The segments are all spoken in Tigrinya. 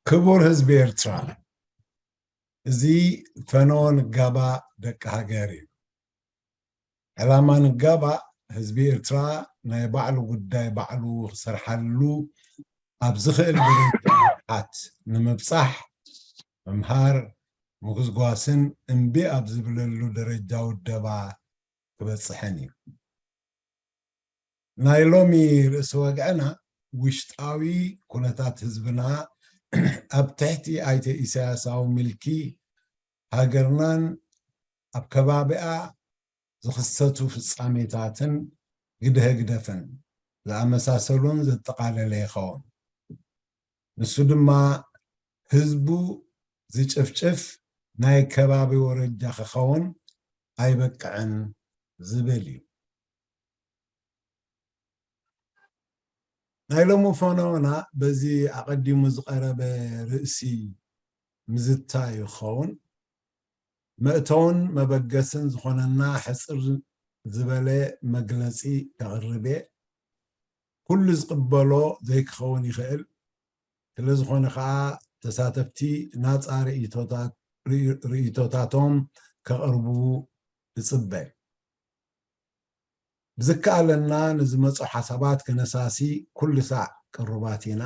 ክቡር ህዝቢ ኤርትራ፣ እዚ ፈነወ ንጋባእ ደቂ ሃገር እዩ። ዕላማ ንጋባእ ህዝቢ ኤርትራ ናይ ባዕሉ ጉዳይ ባዕሉ ክሰርሓሉ ኣብ ዝኽእል ደረጃ ንቕሓት ንምብጻሕ ምምሃር፣ ምጉስጓስን እምቢ ኣብ ዝብለሉ ደረጃ ውደባ ክበጽሕን እዩ። ናይ ሎሚ ርእሲ ወግዕና ውሽጣዊ ኩነታት ህዝብና ኣብ ትሕቲ ኣይተ ኢሳያሳዊ ምልኪ ሃገርናን ኣብ ከባቢኣ ዝኽሰቱ ፍጻሜታትን ግደ ህግደፍን ዝኣመሳሰሉን ዘጠቓለለ ይኸውን። ንሱ ድማ ህዝቡ ዝጭፍጭፍ ናይ ከባቢ ወረጃ ክኸውን ኣይበቅዕን ዝብል እዩ። ናይ ሎሚ ፈነወና በዚ ኣቐዲሙ ዝቐረበ ርእሲ ምዝታይ ክኸውን መእተውን መበገስን ዝኾነና ሕጽር ዝበለ መግለጺ ከቕርብ እየ። ኩሉ ዝቕበሎ ዘይክኸውን ይኽእል። ስለ ዝኾነ ኸኣ ተሳተፍቲ ናጻ ርእይቶታት-፣ ርእይ-፣ ርእይቶታቶም ከቕርቡ እጽበ። ብዝከኣለና ንዝመጹ ሓሳባት ከነሳሲ ኩሉ ሳዕ ቅሩባት ኢና።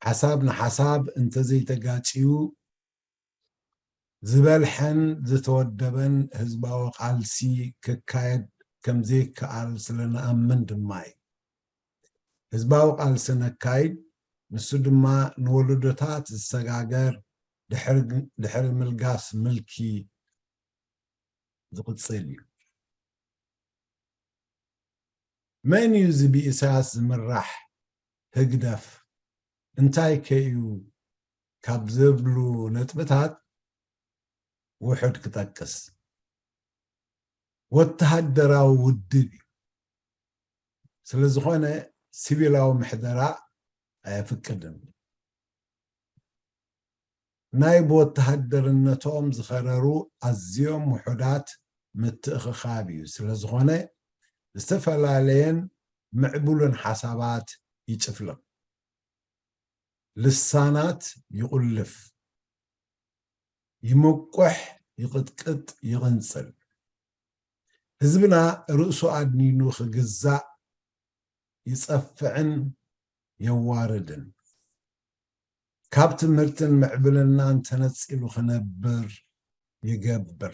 ሓሳብ ንሓሳብ እንተዘይተጋጭዩ ዝበልሐን ዝተወደበን ህዝባዊ ቃልሲ ክካየድ ከም ዘይከኣል ስለ ንኣምን ድማ እዩ። ህዝባዊ ቃልሲ ነካይድ፣ ንሱ ድማ ንወለዶታት ዝሰጋገር ድሕሪ፣ ድሕሪ ምልጋስ ምልኪ ዝቕጽል እዩ። መን እዩ እዚ ብኢሳያስ ዝምራሕ ህግደፍ? እንታይ ከ እዩ ካብ ዝብሉ ነጥብታት ውሑድ ክጠቅስ። ወተሃደራዊ ውድብ እዩ። ስለ ዝኾነ ሲቪላዊ ምሕደራ ኣየፍቅድን። ናይ ብወተሃደርነቶም ዝኸረሩ ኣዝዮም ውሑዳት ምትእኽኻብ እዩ። ስለ ዝኾነ ዝተፈላለየን ምዕቡልን ሓሳባት ይጭፍልቕ። ልሳናት ይቑልፍ፣ ይምቁሕ፣ ይቕጥቅጥ፣ ይቕንጽል። ህዝብና ርእሱ ኣድኒኑ ክግዛእ ይጸፍዕን የዋርድን። ካብ ትምህርትን ምዕብልናን ተነጺሉ ክነብር ይገብር።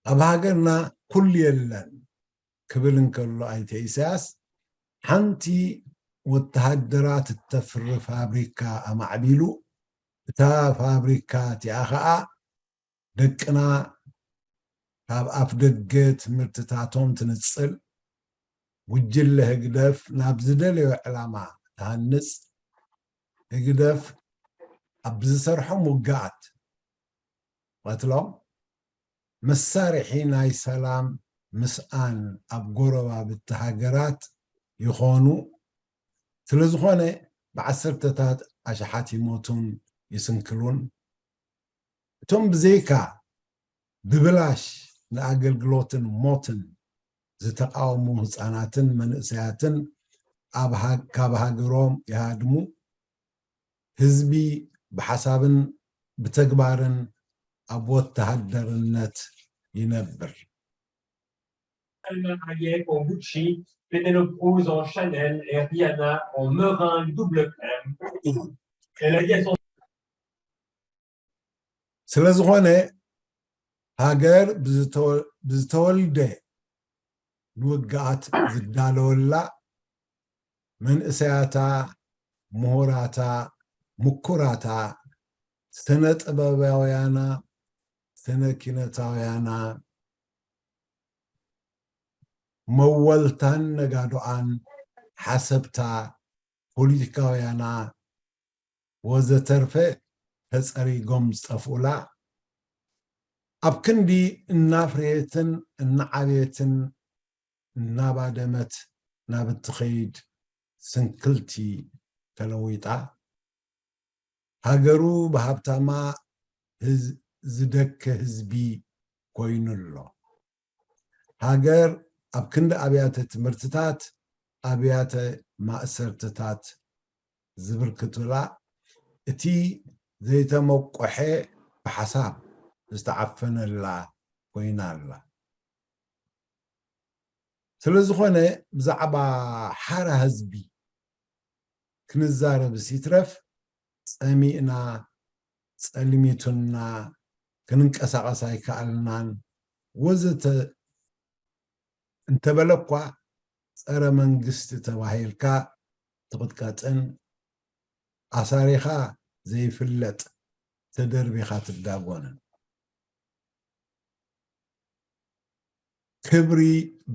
ኣብ ሃገርና ኩሉ የለን ክብል እንከሎ ኣይተ ኢሳያስ፣ ሓንቲ ወተሃደራት እተፍሪ ፋብሪካ ኣማዕቢሉ፣ እታ ፋብሪካ እቲኣ ኸኣ ደቅና ካብ ኣፍ ደገ ትምህርትታቶም ትንጽል፣ ጉጅለ ህግደፍ ናብ ዝደለዮ ዕላማ ትሃንጽ፣ ህግደፍ ኣብ ዝሰርሖም ውግኣት ቀትሎም መሳርሒ ናይ ሰላም ምስኣን ኣብ ጎረባብቲ ሃገራት ይኾኑ። ስለ ዝኾነ ብዓሰርተታት ኣሽሓት ይሞቱን ይስንክሉን። እቶም ብዘይካ ብብላሽ ንኣገልግሎትን ሞትን ዝተቃወሙ ህፃናትን መንእሰያትን ኣብ ሃ-፣ ካብ ሃገሮም ይሃድሙ። ህዝቢ ብሓሳብን ብተግባርን ኣብ ወተሃደርነት ይነብር። Alma Hayek en Gucci, Penelope Cruz en Chanel et Rihanna en meringue double crème. Elle a dit à son ስለ ዝኾነ ሃገር ብዝተወ-፣ ብዝተወልደ ንውግኣት ዝዳለወላ መንእሰያታ፣ ምሁራታ፣ ምኩራታ፣ ስነ ጥበባውያና፣ ስነ ኪነታውያና፣ መወልታን ነጋዶኣን፣ ሓሰብታ፣ ፖለቲካውያና ወዘተርፈ ተጸሪጎም ዝጠፍኡላ፣ ኣብ ክንዲ እናፍረየትን እናዓበየትን እናባደመት ናብ እትኸይድ ስንክልቲ ተለዊጣ፣ ሃገሩ ብሃብታማ ህዝ-፣ ዝደከ ህዝቢ ኮይኑ ኣሎ። ሃገር ኣብ ክንዲ ኣብያተ ትምህርትታት ኣብያተ ማእሰርትታት ዝብርክቱላ፣ እቲ ዘይተመቆሐ ብሓሳብ ዝተዓፈነላ ኮይና ኣላ። ስለ ዝኾነ ብዛዕባ ሓራ ህዝቢ ክንዛረብስ ይትረፍ፣ ጸሚእና፣ ጸልሚቱና፣ ክንንቀሳቐስ ኣይከኣልናን ወዘተ እንተበለ እኳ፣ ጸረ መንግስቲ ተባሂልካ ትቕጥቀጥን ኣሳሪኻ ዘይፍለጥ ተደርቢኻ ትዳጎንን። ክብሪ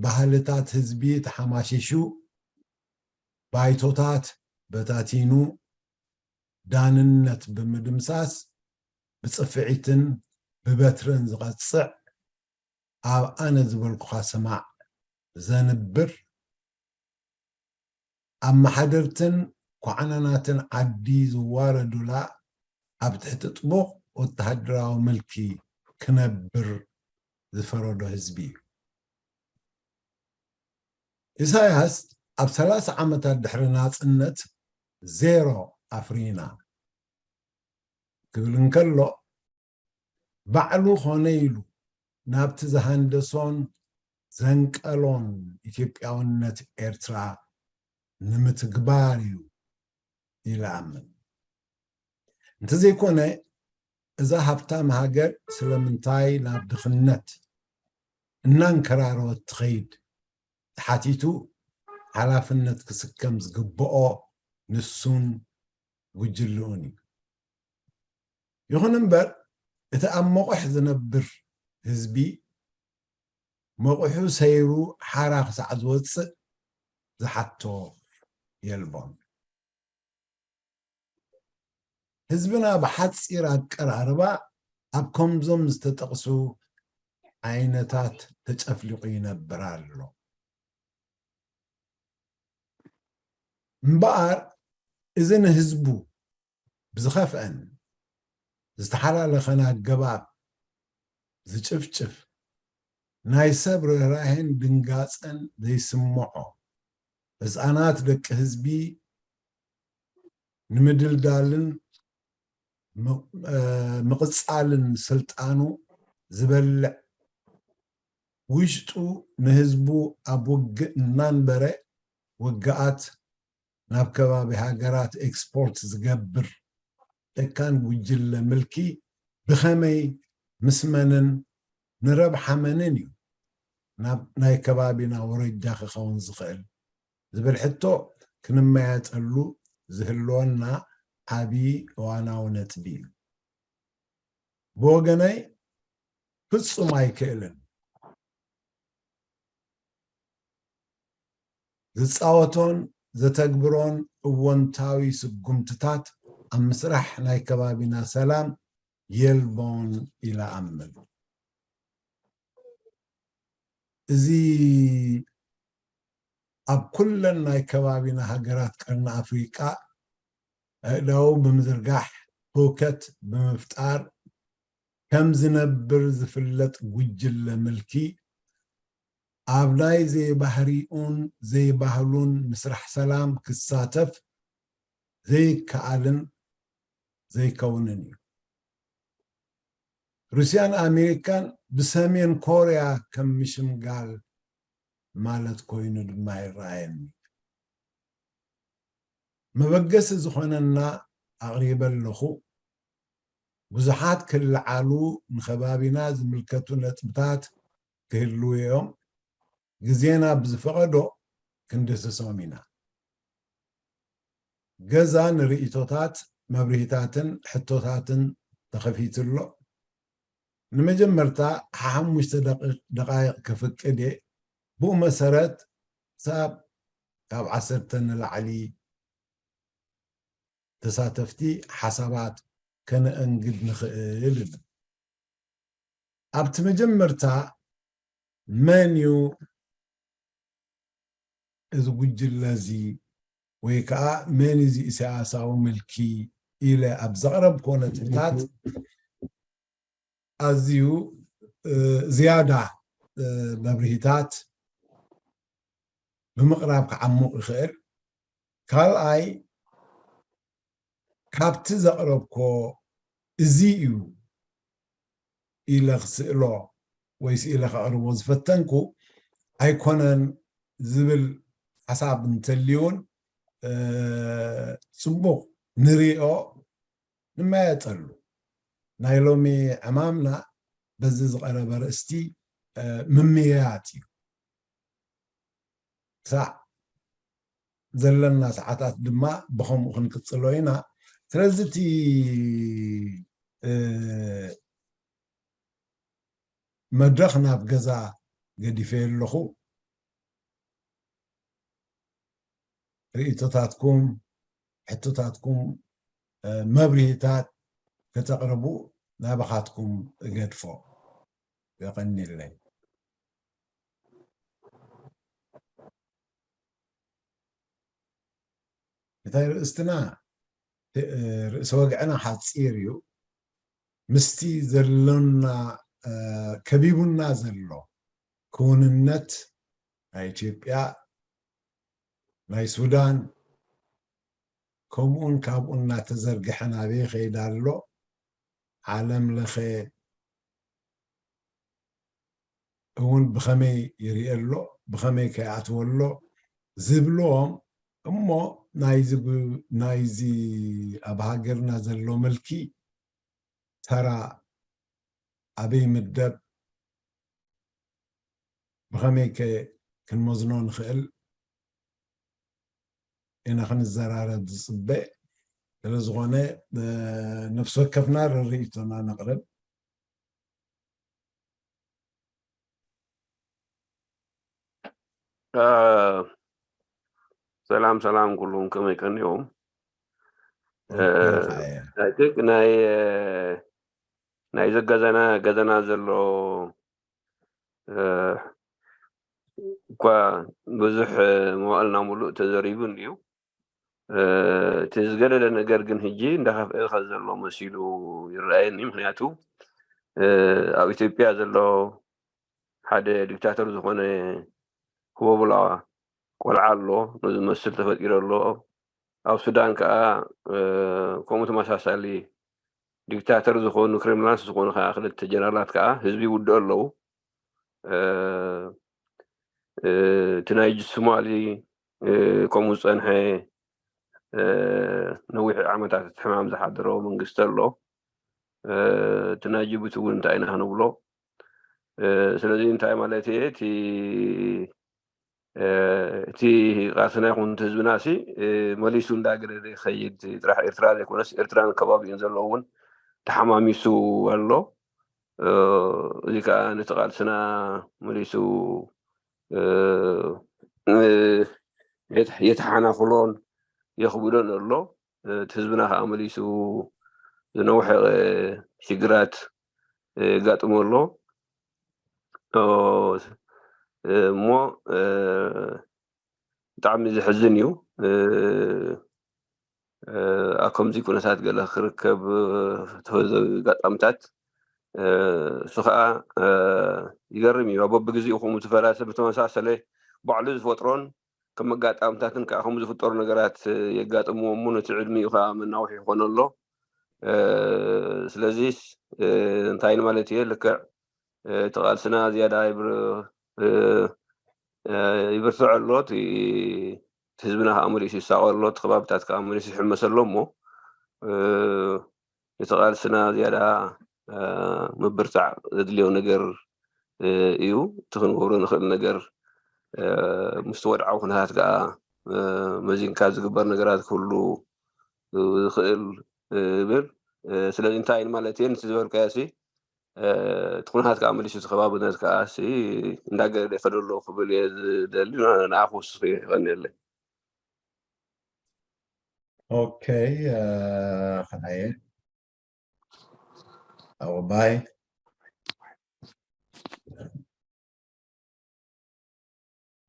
ባህልታት ህዝቢ ተሓማሺሹ፣ ባይቶታት በታቲኑ፣ ዳንነት ብምድምሳስ፣ ብጽፍዒትን ብበትርን ዝቐጽዕ፣ ኣብ ኣነ ዝበልኩኻ ስማዕ ዘንብር፣ ኣመሓደርትን ኳዕናናትን ዓዲ ዝዋረዱላ፣ ኣብ ትሕቲ ጥቡቕ ወተሃደራዊ ምልኪ ክነብር ዝፈረዶ ህዝቢ እዩ። ኢሳያስ ኣብ ሰላሳ ዓመታት ድሕሪ ናጽነት ዜሮ ኣፍሪና ክብል እንከሎ፣ ባዕሉ ኾነ ኢሉ ናብቲ ዝሃንደሶን ዘንቀሎን ኢትዮጵያውነት ኤርትራ ንምትግባር እዩ ኢለ ኣምን። እንተዘይኮነ፣ እዛ ሃብታም ሃገር ስለምንታይ ናብ ድኽነት እናንከራረወት ትኸይድ ተሓቲቱ፣ ሓላፍነት ክስከም ዝግብኦ ንሱን ጉጅልኡን እዩ። ይኹን እምበር፣ እቲ ኣብ መቑሕ ዝነብር ህዝቢ፣ መቑሑ ሰይሩ ሓራ ክሳዕ ዝወጽእ ዝሓቶ የልቦን። ህዝብና ብሓጺር ኣቀራርባ ኣብ ከምዞም ዝተጠቕሱ ዓይነታት ተጨፍሊቑ ይነብር ኣሎ። እምበኣር፣ እዚ ንህዝቡ ብዝኸፍአን ዝተሓላለኸን ኣገባብ ዝጭፍጭፍ፣ ናይ ሰብ ርህራሄን ድንጋጸን ዘይስምዖ፣ ህጻናት ደቂ ህዝቢ ንምድልዳልን ም-፣ እ፣ ምቕጻልን ስልጣኑ ዝበልዕ፣ ውሽጡ ንህዝቡ ኣብ ውግእ እናንበረ፣ ውግኣት ናብ ከባቢ ሃገራት ኤክስፖርት ዝገብር ጨካን ጉጅለ ምልኪ ብኸመይ ምስ መንን ንረብሓ መንን እዩ ናብ ናይ ከባቢና ወረጃ ክኸውን ዝኽእል ዝብል ሕቶ ክንመያየጠሉ ዝህልወና ዓቢ እዋናዊ ነጥቢ እዩ። ብወገነይ ፍጹም ኣይክእልን። ዝጻወቶን ዘተግብሮን እወንታዊ ስጉምትታት ኣብ ምስራሕ ናይ ከባቢና ሰላም የልቦን ኢለ ኣምን። እዚ ኣብ ኩለን ናይ ከባቢና ሃገራት ቀርኒ ኣፍሪቃ ኣእዳዉ ብምዝርጋሕ፣ ህውከት ብምፍጣር ከም ዝነብር ዝፍለጥ ጉጅለ ምልኪ፣ ኣብ ናይ ዘይባህሪኡን ዘይባህሉን ምስራሕ ሰላም ክሳተፍ ዘይከኣልን ዘይከውንን እዩ። ሩስያን ኣሜሪካን ብሰሜን ኮርያ ከም ምሽምጋል ማለት ኮይኑ ድማ ይረኣየኒ። መበገሲ ዝኾነና ኣቕሪበ ኣለኹ። ብዙሓት ክለዓሉ ንኸባቢና ዝምልከቱ ነጥብታት ክህልዉ እዮም። ግዜና ብዝፈቐዶ ክንድህስሶም ኢና። ገዛ ንርእይቶታት፣ መብርሂታትን ሕቶታትን ተኸፊቱ ኣሎ። ንመጀመርታ ሓሙሽተ ደቂ-፣ ደቓይቕ ክፍቅድ እየ። ብኡ መሰረት፣ ክሳብ ካብ ዓሰርተ ንላዕሊ ተሳተፍቲ ሓሳባት ከነአንግድ ንኽእል። ኣብቲ መጀመርታ፣ መን እዩ እዚ ጉጅለ እዚ፣ ወይ ከዓ መን እዩ እዚ ኢሳያሳዊ ምልኪ ኢለ ኣብ ዘቕረብክዎ ነጥብታት፣ ኣዝዩ፣ እ፣ ዝያዳ፣ እ፣ መብርሂታት ብምቕራብ ክዓሙቕ ይኽእል። ካልኣይ፣ ካብቲ ዘቕረብኮ እዚ እዩ ኢለ ክስእሎ ወይስ ኢለ ከቕርቦ ዝፈተንኩ ኣይኮነን ዝብል ሓሳብ እንተልዩን፣ እ፣ ጽቡቕ ንሪኦ ንመያየጠሉ። ናይ ሎሚ ዕማምና በዚ ዝቐረበ ርእስቲ፣ እ፣ ምምያያጥ እዩ። ክሳዕ ዘለና ሰዓታት ድማ ብኸምኡ ክንቅጽሎ ኢና። ስለዚ እቲ፣ እ፣ መድረኽ ናብ ገዛ ገዲፈ ኣለኹ። ርእይቶታትኩም፣ ሕቶታትኩም፣ እ፣ መብርሂታት ከተቕርቡ ናባኻትኩም እገድፎ። የቐንየለይ። እንታይ ርእስትና፣ እ፣ ርእሲ ወግዕና ሓጺር እዩ። ምስቲ ዘሎና፣ እ፣ ከቢቡና ዘሎ ክውንነት ናይ ኢትዮጵያ፣ ናይ ሱዳን፣ ከምኡን ካብኡን እናተዘርግሐ ናበይ ይኸይድ ኣሎ፣ ዓለም ለኸ እውን ብኸመይ ይርኢ ኣሎ፣ ብኸመይ ከይኣትዎ ኣሎ ዝብሎም እሞ ናይዚ ብ-፣ ናይዚ ኣብ ሃገርና ዘሎ ምልኪ ተራ ኣበይ ምደብ፣ ብኸመይ ከ ክንመዝኖ ንኽእል ኢና ክንዘራረብ ዝጽበ። ስለ ዝኾነ፣ እ፣ ነፍሲ ወከፍና ርርኢቶና ነቕርብ። እ፣ ሰላም፣ ሰላም ኩሉም፣ ከመይ ቀኒኦም? እ፣ ኦኬ፣ ኸኣ። I think ናይ፣ እ፣ ናይ ዘገዘና ገዘና ዘሎ፣ እ፣ እኳ ብዙሕ፣ እ፣ መዋእልና ሙሉእ ተዘሪቡ እንድዩ። እ፣ እቲ ዝገደደ ነገር ግን ሕጂ እንዳኸፍአ ከ ዘሎ መሲሉ ይረኣየኒ። ምኽንያቱ፣ እ፣ ኣብ ኢትዮጵያ ዘሎ ሓደ ዲክታተር ዝኾነ ህቦብላ ቆልዓ ኣሎ፣ ነዚ መስል ተፈጢሩ ኣሎ። ኣብ ሱዳን ከኣ፣ እ፣ ከምኡ ተመሳሳሊ ዲክታተር ዝኾኑ፣ ክሪሚናልስ ዝኾኑ ከኣ ክልተ ጀነራላት ከኣ ህዝቢ ይውድኡ ኣለዉ። እ፣ እ፣ እቲ ናይ ሶማሊ፣ እ፣ ከምኡ ዝጸንሐ፣ እ፣ ነዊሕ ዓመታት እቲ ሕማም ዝሓደሮ መንግስቲ ኣሎ። እ፣ እቲ ናይ ጅቡቲ እውን እንታይ ኢና ክንብሎ? እ፣ ስለዚ እንታይ ማለት እየ? እቲ፣ እ፣ እቲ ቃልስና ይኹን እቲ ህዝብና ሲ፣ እ፣ መሊሱ እንዳገደደ ይኸይድ ጥራሕ ኤርትራ ዘይኮነስ ኤርትራን ከባቢኡን ዘሎ እውን ተሓማሚሱ ኣሎ። እ፣ እዚ ከኣ ነቲ ቃልስና መሊሱ፣ እ፣ እ፣ የት-፣ የተሓናኽሎን የኽብዶን ኣሎ። እ፣ እቲ ህዝብና ከኣ መሊሱ ዝነውሐ ሽግራት፣ እ፣ የጋጥሞ ኣሎ። ኦ፣ እ፣ እሞ፣ እ፣ ብጣዕሚ ዘሕዝን እዩ። እ፣ እ፣ ኣብ ከምዚ ኩነታት ገለ ክርከብ፣ እ፣ ተፈዘ-፣ ኣጋጣምታት፣ እ፣ እሱ ኸኣ፣ እ፣ ይገርም እዩ። ኣብ በብግዜኡ ከምኡ ዝፈላሰ ብተመሳሰለ ባዕሉ ዝፈጥሮን ከም ኣጋጣምታትን ከኣ ከምኡ ዝፍጠሩ ነገራት፣ እ፣ የጋጥምዎ እሞ ነቲ ዕድሚኡ ኸኣ መናውሒ ይኾኖ ኣሎ። እ፣ ስለዚስ፣ እ፣ እንታይ ንማለት እየ? ልክዕ፣ እ፣ እቲ ቃልስና ዝያዳ ይብር-፣ እ፣ እ፣ ይብርትዕ ኣሎ። እቲ፣ እቲ ህዝብና ከኣ መሊሱ ይሳቐ ኣሎ። እቲ ከባብታት ከኣ መሊሱ ይሕመስ ኣሎ እሞ፣ እ፣ እቲ ቃልስና ዝያዳ፣ እ፣ ምብርታዕ ዘድልዮ ነገር፣ እ፣ እዩ። እቲ ክንገብሮ ንኽእል ነገር፣ እ፣ ምስቲ ወድዓዊ ኩነታት ከኣ፣ እ፣ መዚንካ ዝግበር ነገራት ክህሉ፣ እ፣ ዝኽእል፣ እ፣ እብል። እ፣ ስለዚ እንታይ ማለት እየ? ነቲ ዝበልካዮ ሲ፣ እ፣ እቲ ኩነታት ከኣ መሊሱ እቲ ከባብነት ከኣ ሲ እንዳገደደ ይኸዶ ኣሎ ክብል እየ ዝደሊ። ንዓ ክውስኽ እየ። የቐንየለይ። ኦኬ፣ እ፣ ኸናየ ኣወባይ።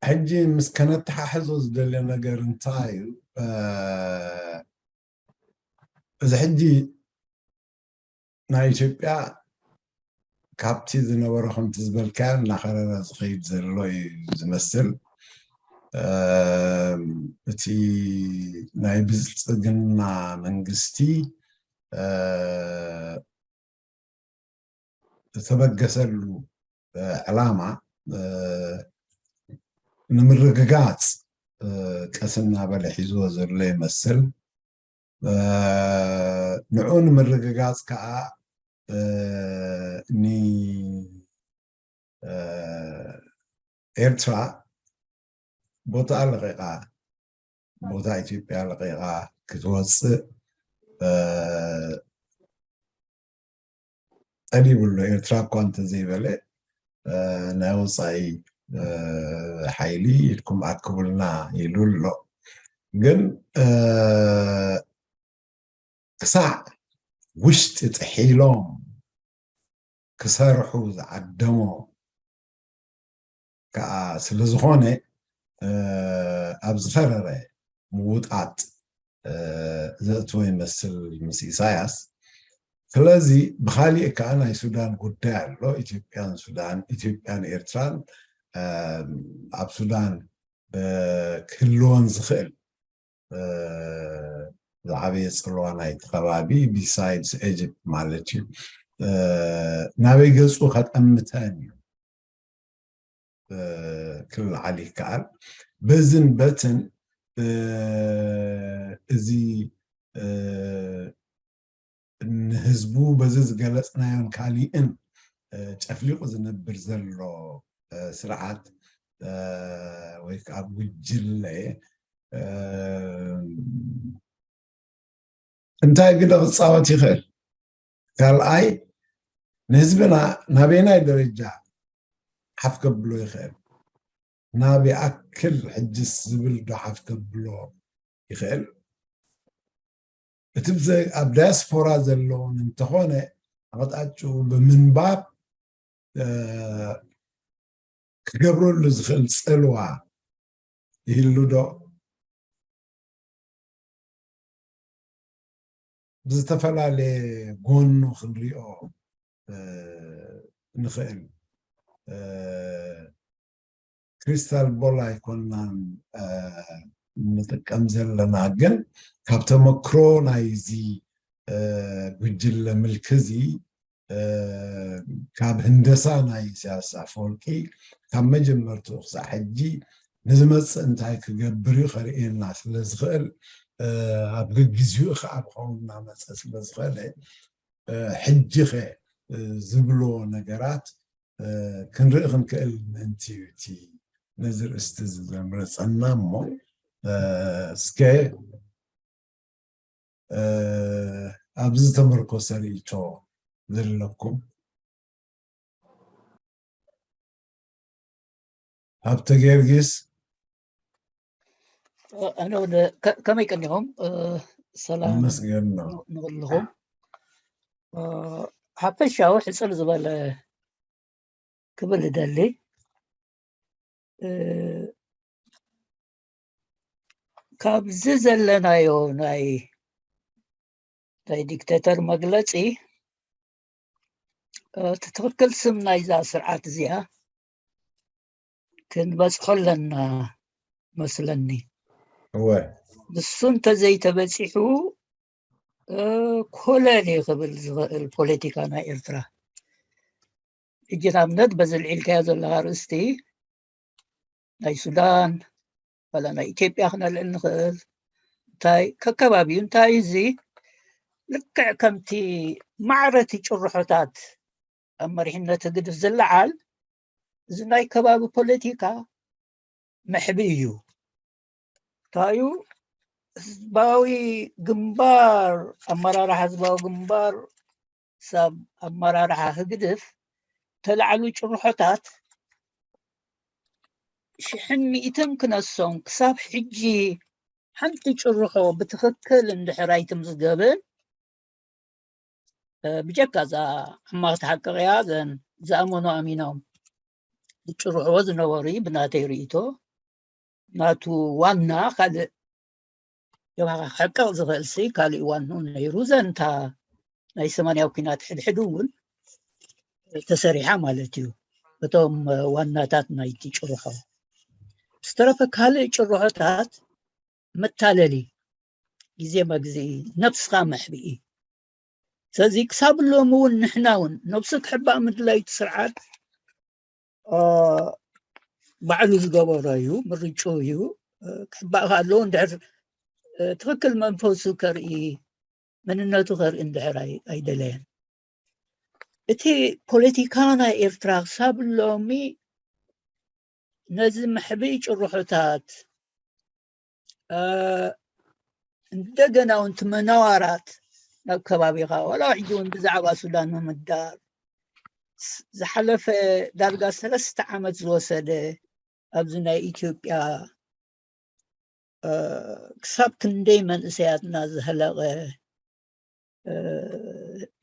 ሕጂ ምስ ከነተሓሕዞ ዝደልዮ ነገር እንታይ እዩ? እ፣ እዚ ሕጂ ናይ ኢትዮጵያ ካብቲ ዝነበሮ ከምቲ ዝበልካዮ እናኸረረ ዝኸይድ ዘሎ እዩ ዝመስል። እቲ ናይ ብልፅግና መንግስቲ ዝተበገሰሉ ዕላማ ንምርግጋፅ ቀስ እናበለ ሒዝዎ ዘሎ ይመስል። ንዑ ንምርግጋፅ ከዓ ንኤርትራ ቦታ ለቂቓ፣ ቦታ ኢትዮጵያ ለቂቓ ክትወፅእ ጠሊቡ ኣሎ። ኤርትራ እኳ እንተዘይበለ ናይ ወፃኢ ሓይሊ ኢድኩም ኣክቡልና ኢሉ ኣሎ። ግን ክሳዕ ውሽጢ ጥሒሎም ክሰርሑ ዝዓደሞ ከዓ ስለዝኾነ ኣብ ዝኸረረ ምውጣጥ ዘእትዎ ይመስል ምስ ኢሳያስ። ስለዚ ብኻሊእ ከዓ ናይ ሱዳን ጉዳይ ኣሎ። ኢትዮጵያን ሱዳን፣ ኢትዮጵያን ኤርትራን ኣብ ሱዳን ክህልወን ዝኽእል ዝዓበየ ፅልዋ ናይቲ ከባቢ besides Egypt ማለት እዩ ናበይ ገፁ ከጠምተን እዩ ክልዓል ይከኣል። በዝን በትን እዚ ንህዝቡ በዚ ዝገለፅናዮን ካሊእን ጨፍሊቑ ዝነብር ዘሎ ስርዓት ወይ ከዓ ጉጅለ እንታይ ግደ ክፃወት ይኽእል? ካልኣይ ንህዝብና ናበየናይ ደረጃ ሓፍ ከብሎ ይኽእል? ናብ ይኣክል ሕጅስ ዝብል ዶ ሓፍ ከብሎ ይኽእል? እቲ ኣብ ዳያስፖራ ዘለውን እንተኾነ ኣቕጣጭኡ ብምንባብ ክገብረሉ ዝኽእል ፅልዋ ይህሉ ዶ? ብዝተፈላለየ ጎኑ ክንሪኦ ንኽእል። ክሪስታል ቦል ኣይኮናን ንጥቀም ዘለና፣ ግን ካብ ተመክሮ ናይዚ ጉጅለ ምልኪ እዚ ካብ ህንደሳ ናይ ኢሳያስ ኣፈወርቂ ካብ መጀመርትኡ ክሳዕ ሕጂ ንዝመፅእ እንታይ ክገብር እዩ ከርእየና ስለ ዝኽእል ኣብ ግግዚኡ ከዓ ብኸው እናመፀ ስለ ዝኽእለ ሕጂ ኸ ዝብሎ ነገራት ክንርኢ ክንክእል ምእንቲ እዩ እቲ ነዚ ርእስቲ እዚ ዘምረፀና እሞ እስከ ኣብዚ ዝተመርኮሰ ርእይቶ ዘለኩም ሃብተ ጊዮርጊስ ከመይ ቀኒኹም? ሰላም መስገን ነው። ንኹልኹም። ሓፈሻዊ ሕፅር ዝበለ ክብል እደሊ። ካብዚ ዘለናዮ ናይ ናይ ዲክቴተር መግለፂ እቲ ትኽክል ስም ናይዛ ስርዓት እዚኣ ክንበፅሖ ኣለና መስለኒ። እወ ንሱ እንተዘይተበፂሑ ኮለል እዩ ክብል ዝኽእል ፖለቲካ ናይ ኤርትራ። ሕጂ ንኣብነት በዚ ልዒልካዮ ዘለካ ኣርእስቲ ናይ ሱዳን ዋላ ናይ ኢትዮጵያ ክነልዕል ንኽእል እንታይ ከከባቢኡ እንታይ እዚ ልክዕ ከምቲ ማዕረቲ ጭርሖታት ኣብ መሪሕነት ህግድፍ ዝለዓል እዚ ናይ ከባቢ ፖለቲካ መሕቢ እዩ። እንታይ እዩ ህዝባዊ ግንባር ኣመራርሓ ህዝባዊ ግንባር ሳብ ኣመራርሓ ህግድፍ ተላዕሉ ጭርሖታት ሽሕን ሚእትን ክነሶም ክሳብ ሕጂ ሓንቲ ጭርሖ ብትኽክል እንድሕር ኣይትምዝገብን ብጀካ እዛ ሕማቕቲ ሓቂ ቅያ ዘን ዝኣመኑ ኣሚኖም ዝጭርሕዎ ዝነበሩ ብናተይ ርእይቶ ናቱ ዋና ካልእ ሕቀቕ ዝኽእል ሲ ካሊእ ዋንኡ ነይሩ ዘንታ ናይ ሰማንያዊ ኲናት ሕድሕድ እውን ተሰሪሓ ማለት እዩ። እቶም ዋናታት ናይቲ ጭርሖ ዝተረፈ ካልእ ጭርሖታት መታለሊ፣ ግዜ መግዝኢ፣ ነብስኻ መሕብኢ። ስለዚ ክሳብ ሎሚ እውን ንሕና እውን ነብሱ ክሕባእ ምድላዩ እቲ ስርዓት ባዕሉ ዝገበሮ እዩ፣ ምርጭኡ እዩ። ክሕባእ ከ ኣለዎ እንድሕር ትኽክል መንፈሱ ከርኢ፣ መንነቱ ከርኢ እንድሕር ኣይደለየን። እቲ ፖለቲካ ናይ ኤርትራ ክሳብ ሎሚ ነዚ መሕብኢ ጭርሖታት፣ እንደገና እውን እቲ መነዋራት ናብ ከባቢኻ፣ ዋላ ሕጂ እውን ብዛዕባ ሱዳን ምምዳር፣ ዝሓለፈ ዳርጋ ሰለስተ ዓመት ዝወሰደ ኣብዚ ናይ ኢትዮጵያ ክሳብ ክንደይ መንእሰያትና ዘህለቐ፣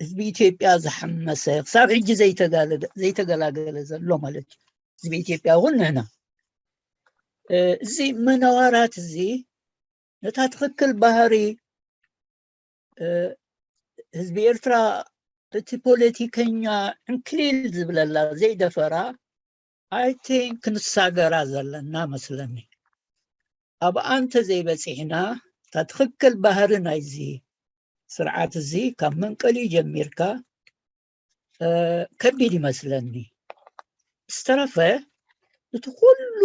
ህዝቢ ኢትዮጵያ ዝሓመሰ፣ ክሳብ ሕጂ ዘይተጋለገ-፣ ዘይተገላገለ ዘሎ ማለት እዩ። ህዝቢ ኢትዮጵያ እውን ንሕና፣ እዚ መነዋራት እዚ ነታ ትኽክል ባህሪ ህዝቢ ኤርትራ፣ እቲ ፖለቲከኛ ዕንክሊል ዝብለላ ዘይደፈራ፣ I think ክንሳገራ ዘለና መስለኒ። ኣብኣ እንተ ዘይበጺሕና፣ እታ ትኽክል ባህሪ ናይዚ ስርዓት እዚ ካብ መንቀሊ ጀሚርካ ከቢድ ይመስለኒ። ዝተረፈ እቲ ኩሉ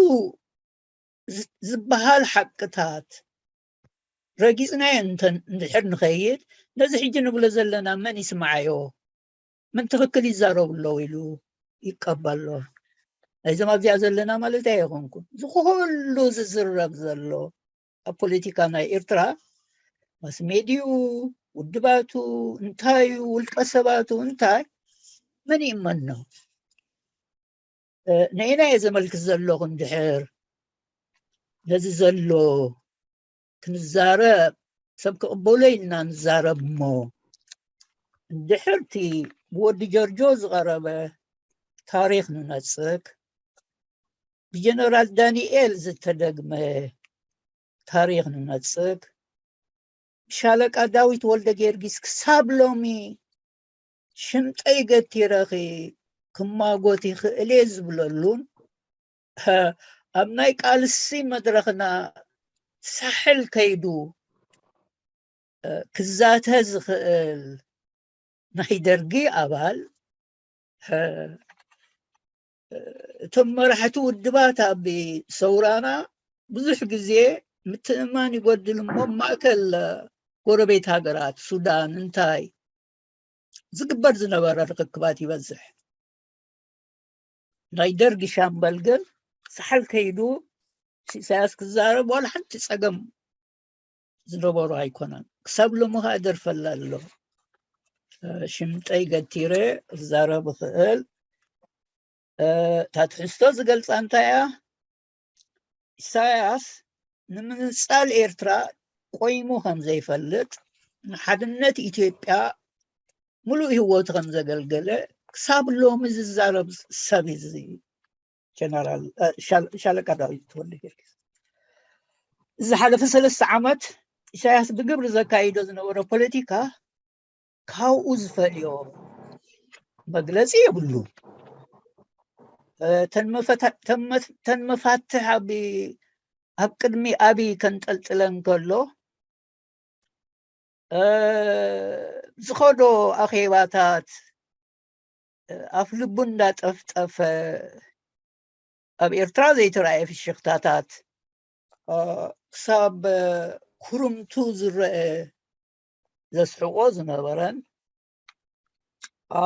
ዝበሃል ሓቅታት ረጊጽናዮ እንድሕር ንኸይድ፣ ነዚ ሕጂ ንብሎ ዘለና መን ይስምዓዮ? መን ትኽክል ይዛረቡ ኣለዉ ኢሉ ይቀበሎ? ናይዞም ኣብዚኣ ዘለና ማለት ኣይኮንኩን። እዚ ኩሉ ዝዝረብ ዘሎ ኣብ ፖለቲካ ናይ ኤርትራ፣ ማስሜድዩ፣ ውድባቱ፣ እንታዩ፣ ውልቀ ሰባቱ፣ እንታይ፣ መን ይእመኖ? ነየናይ እየ ዘመልክት ዘለኹ? እንድሕር ነዚ ዘሎ ክንዛረብ፣ ሰብ ክቕበሎ ኢልና ንዛረብ እሞ፣ እንድሕር እቲ ብወዲ ጀርጆ ዝቐረበ ታሪኽ ንነጽግ፣ ብጀነራል ዳንኤል ዝተደግመ ታሪኽ ንነጽግ፣ ብሻለቃ ዳዊት ወልደ ጊዮርጊስ ክሳብ ሎሚ ሽምጠይ ገቲረኺ ክማጎት ይኽእል እየ ዝብለሉን፣ ኣብ ናይ ቃልሲ መድረኽና ሳሕል ከይዱ ክዛተ ዝኽእል ናይ ደርጊ ኣባል፣ እቶም መራሕቲ ውድባት ኣብ ሰውራና ብዙሕ ግዜ ምትእምማን ይጎድል እሞ፣ ማእከል ጎረቤት ሃገራት ሱዳን እንታይ ዝግበር ዝነበረ ርክክባት ይበዝሕ። ናይ ደርጊ ሻምበል ግን ሳሕል ከይዱ ኢሳያስ ክዛረብ ዋላ ሓንቲ ጸገም ዝነበሮ ኣይኮነን። ክሳብ ሎሚ ኸኣ ደርፈላ ኣሎ። ሽምጠይ ገቲረ ክዛረብ እኽእል። እታ ትሕዝቶ ዝገልጻ እንታይ እያ? ኢሳያስ ንምንጻል ኤርትራ ቆይሙ ከም ዘይፈልጥ፣ ንሓድነት ኢትዮጵያ ምሉእ ህይወቱ ከም ዘገልገለ ክሳብ ሎሚ ዝዛረብ ሰብ እዩ። እዚ ጀነራል፣ እ፣ ሻል-፣ ሻለቃ ዳዊት ወልደጊዮርጊስ። ዝሓለፈ ሰለስተ ዓመት ኢሳያስ ብግብሪ ዘካይዶ ዝነበረ ፖለቲካ ካብኡ ዝፈልዮ መግለጺ የብሉን። እ፣ ተን መፈታ-፣ ተን መፍ-፣ ተን መፋትሕ ኣብ፣ ኣብ ቅድሚ ኣብይ ከንጠልጥለን ከሎ፣ እ፣ ዝኸዶ ኣኼባታት፣ እ፣ ኣፍ ልቡ እንዳጠፍጠፈ፣ ኣብ ኤርትራ ዘይተራእየ ፍሽኽታታት፣ እ፣ ክሳብ፣ እ፣ ኩርምቱ ዝረአ ዘስሕቆ ዝነበረን፣ እ፣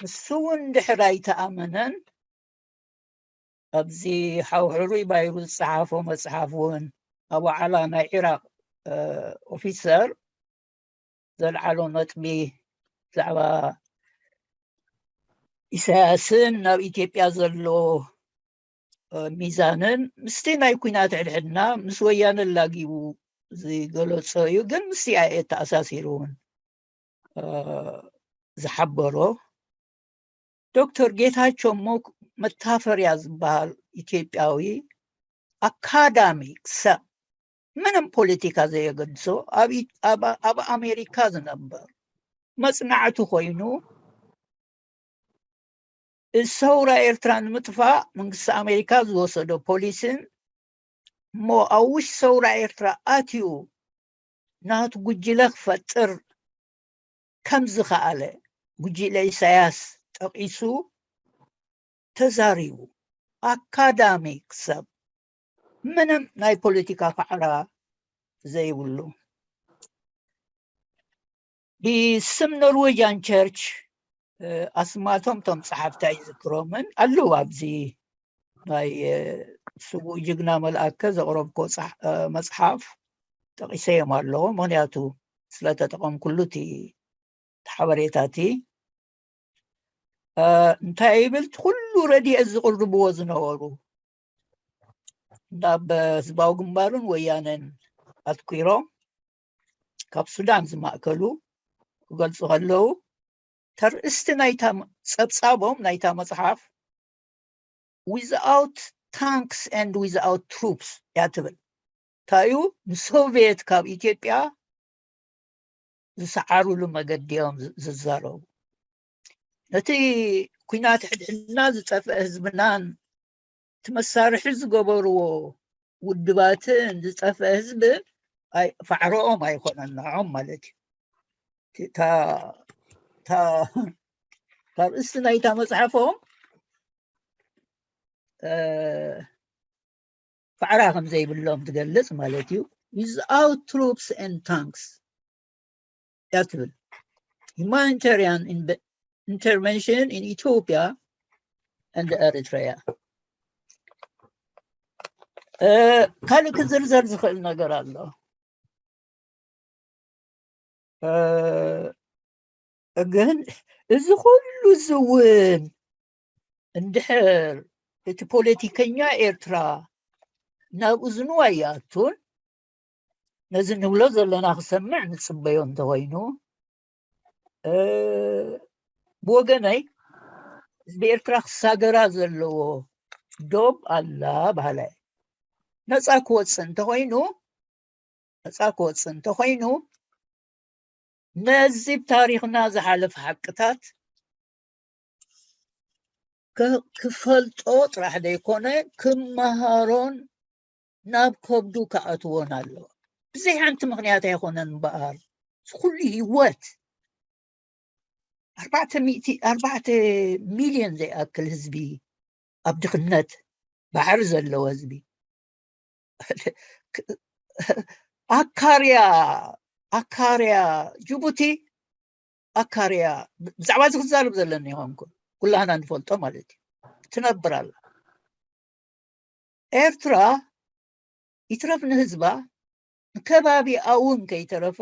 ንሱ እውን ድሕር ኣይተኣመነን። ኣብዚ ሓው ሕሩይ ባይሩ ዝጸሓፎ መጽሓፍ እውን ኣብ ዋዕላ ናይ ዒራቕ፣ እ፣ ኦፊሰር ዘልዓሎ ነጥቢ ብዛዕባ ኢሳያስን ናብ ኢትዮጵያ ዘሎ፣ እ፣ ሚዛንን ምስቲ ናይ ኲናት ሕድሕድና ምስ ወያነ ላጊቡ ዝገለጾ እዩ። ግን ምስ ሲኣይኤ ተኣሳሲሩ እውን፣ እ፣ ዝሓበሮ ዶክተር ጌታቸው ሞክ-፣ መታፈርያ ዝበሃል ኢትዮጵያዊ ኣካዳሚክ ሰብ፣ ምንም ፖለቲካ ዘየገድሶ፣ ኣብ ኢ-፣ ኣብ፣ ኣብ ኣሜሪካ ዝነበር መጽናዕቲ ኮይኑ፣ ሰውራ ኤርትራ ንምጥፋእ መንግስቲ ኣሜሪካ ዝወሰዶ ፖሊሲን እሞ ኣብ ውሽጢ ሰውራ ኤርትራ ኣትዩ ናቱ ጉጅለ ክፈጥር ከም ዝኸኣለ ጉጅለ ኢሳያስ ጠቒሱ ተዛሪቡ። ኣካዳሚክ ሰብ፣ ምንም ናይ ፖለቲካ ፋዕራ ዘይብሉ፣ ብስም ኖርዌጅያን ቸርች ኣስማቶም እቶም ጸሓፍቲ ኣይዝክሮምን ኣለዉ። ኣብዚ ናይ ስዉእ ጅግና መልኣከ ዘቕረብኮ መጽሓፍ ጠቒሰዮም ኣለኹ፣ ምኽንያቱ ስለተጠቐምኩሉ እቲ ሓበሬታ እቲ። እንታይ ይብል? እቲ ኩሉ ረድኤት ዝቕርብዎ ዝነበሩ ናብ ህዝባዊ ግንባርን ወያነን ኣትኲሮም ካብ ሱዳን ዝማእከሉ ክገልጹ ከለዉ፣ ተርእስቲ ናይታ ጸብጻቦም ናይታ መጽሓፍ without tanks and without troops እያ ትብል። እንታይ እዩ? ንሶቪየት ካብ ኢትዮጵያ ዝሰዓሩሉ መገዲ እዮም ዝዛረቡ። ነቲ ኲናት ሕድሕድና ዝጠፍአ ህዝብናን እቲ መሳርሒ ዝገበርዎ ውድባትን ዝጠፍአ ህዝቢ ፋዕሮኦም ኣይኮነን ንዖም ማለት እዩ። ካብ እስቲ ናይታ መፅሓፎም ፋዕራ ከም ዘይብሎም ትገልጽ ማለት እዩ። Without troops and tanks እያ ትብል። Humanitarian intervention in Ethiopia and Eritrea። ካልእ ክዝርዘር ዝኽእል ነገር ኣሎ። ግን እዚ ኩሉ እዚ እውን እንድሕር እቲ ፖለቲከኛ ኤርትራ ናብ እዝኑ ኣይኣቱን፣ ነዚ ንብሎ ዘለና ክሰምዕ ንጽበዮ እንተኾይኑ፣ ብወገነይ ህዝቢ ኤርትራ ክሳገራ ዘለዎ ዶብ ኣላ በሃላይ። ነጻ ክወጽእ እንተኾይኑ፣ ነጻ ክወጽእ እንተኾይኑ፣ ነዚ ብታሪኽና ዝሓለፈ ሓቅታት ክፈልጦ ጥራሕ ዘይኮነ ክመሃሮን ናብ ከብዱ ክኣትዎን ኣለዎ። ብዘይ ሓንቲ ምኽንያት ኣይኮነን እምበኣር፣ እዚ ኩሉ ህይወት ኣርባዕተ ሚእቲ ኣርባዕተ ሚልዮን ዘይኣክል ህዝቢ ኣብ ድኽነት ባሕሪ ዘለዎ ህዝቢ ኣካርያ ኣካርያ ጅቡቲ ኣካርያ ብዛዕባ እዚ ክዛረብ ዘለኒ ይኾንኩ ኩላህና ንፈልጦ ማለት እዩ ትነብር ኣላ። ኤርትራ ይትረፍ ንህዝባ ንከባቢኣ እውን ከይተረፈ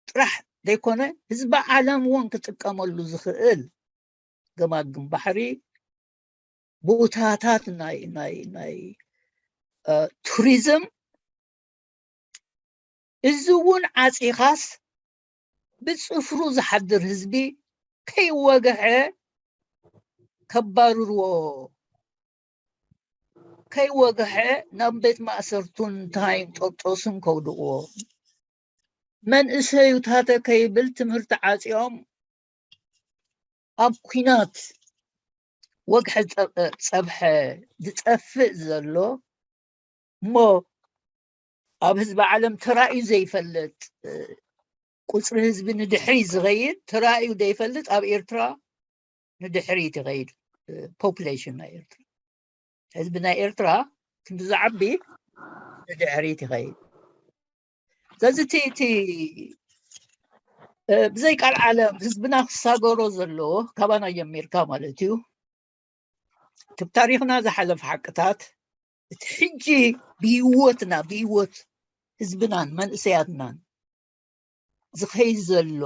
ጥራሕ ዘይኮነ ህዝቢ ዓለም እውን ክጥቀመሉ ዝኽእል ገማግም ባሕሪ ቦታታት ናይ ናይ ናይ ቱሪዝም እዚ እውን ዓፂኻስ ብፅፍሩ ዝሓድር ህዝቢ ከይወግሐ ከባርርዎ ከይወግሐ ናብ ቤት ማእሰርቱን ታይን ጦርጦስን ከውድቕዎ መንእሰዩ ታተ ከይብል ትምህርቲ ዓፂኦም ኣብ ኲናት ወግሐ ፀብሐ ዝጠፍእ ዘሎ እሞ ኣብ ህዝቢ ዓለም ተራእዩ ዘይፈልጥ ቁፅሪ ህዝቢ ንድሕሪ ዝኸይድ ተራእዩ ዘይፈልጥ ኣብ ኤርትራ ንድሕሪት ይኸይድ። ፖፕሌሽን ናይ ኤርትራ ህዝቢ ናይ ኤርትራ ክንዲ ዝዓቢ ንድሕሪት ይኸይድ። ስለዚ እቲ እቲ ብዘይ ቃል ዓለም ህዝብና ክሳገሮ ዘለዎ ካባና ጀሚርካ ማለት እዩ። እቲ ብታሪኽና ዝሓለፈ ሓቅታት እቲ ሕጂ ብህይወትና ብህይወት ህዝብናን መንእሰያትናን ዝኸይድ ዘሎ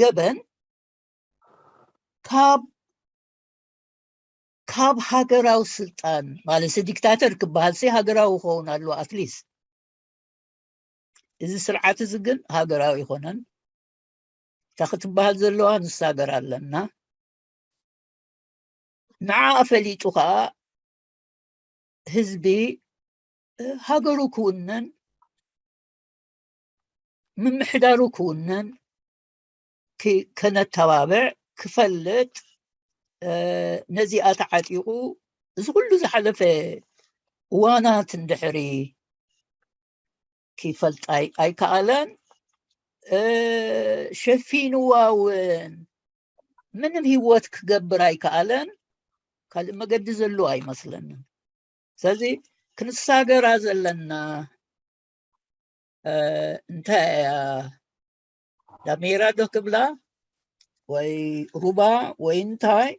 ገበን ካብ ካብ ሃገራዊ ስልጣን ማለት ዲክታተር ክበሃል ሲ ሃገራዊ ክኸውን ኣለዎ ኣትሊስት እዚ ስርዓት እዚ ግን ሃገራዊ ኣይኮነን። እታ ክትበሃል ዘለዋ ንሳ ሃገር ኣለና። ንዓ ፈሊጡ ከዓ ህዝቢ ሃገሩ ክውነን ምምሕዳሩ ክውነን ከነተባብዕ ክፈልጥ ነዚኣ ተዓጢቑ እዚ ኩሉ ዝሓለፈ እዋናት እንድሕሪ ክፈልጣ ኣይከኣለን። ሸፊንዋ እውን ምንም ህይወት ክገብር ኣይከኣለን። ካልእ መገዲ ዘሎ ኣይመስለንን። ስለዚ ክንሳገራ ዘለና እንታይ እያ፣ ዳሜራ ዶ ክብላ ወይ ሩባ ወይ እንታይ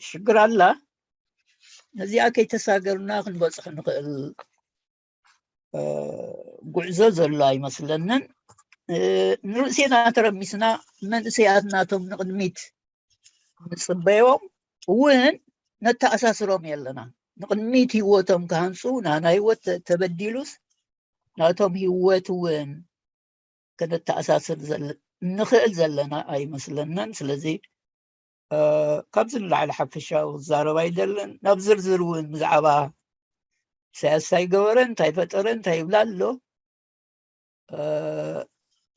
ሽግር ኣላ። ነዚኣ ከይተሳገርና ክንበፅሕ ንኽእል ጉዕዞ ዘሎ ኣይመስለንን። ንርእሴና ተረሚስና መንእሰያት ናቶም ንቕድሚት ንፅበዮም እውን ነተኣሳስሮም የለና። ንቕድሚት ህይወቶም ክሃንፁ ናና ህይወት ተበዲሉስ ናቶም ህይወት እውን ከነተኣሳስር ንኽእል ዘለና ኣይመስለንን። ስለዚ ካብዚ ንላዕሊ ሓፈሻዊ ክዛረብ ኣይደልን። ናብ ዝርዝር እውን ብዛዕባ ኢሳያስ እንታይ ገበረ እንታይ ፈጠረ እንታይ ይብላ ኣሎ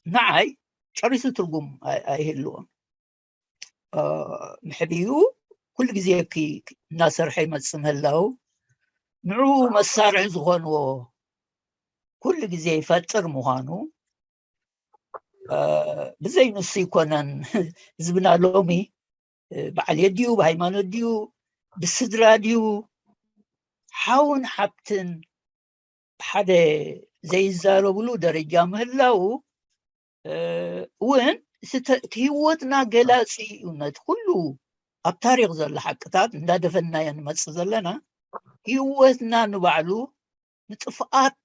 ንዓይ ጨሪሱ ትርጉም ኣይህልዎም። ምሕብኡ ኩሉ ግዜ እናሰርሐ ይመፅ ምህላው ንዑ መሳርሒ ዝኾንዎ ኩሉ ግዜ ይፈጥር ምዃኑ ብዘይ ንሱ ይኮነን ህዝብና ሎሚ በዓል የድዩ ብሃይማኖት ድዩ ብስድራ ድዩ ሓውን ሓብትን ብሓደ ዘይዛረብሉ ደረጃ ምህላው እውን እቲ ህይወትና ገላፂ እዩ። ነቲ ኩሉ ኣብ ታሪክ ዘሎ ሓቅታት እንዳደፈናዮ ንመፅእ ዘለና ህይወትና ንባዕሉ ንጥፍኣት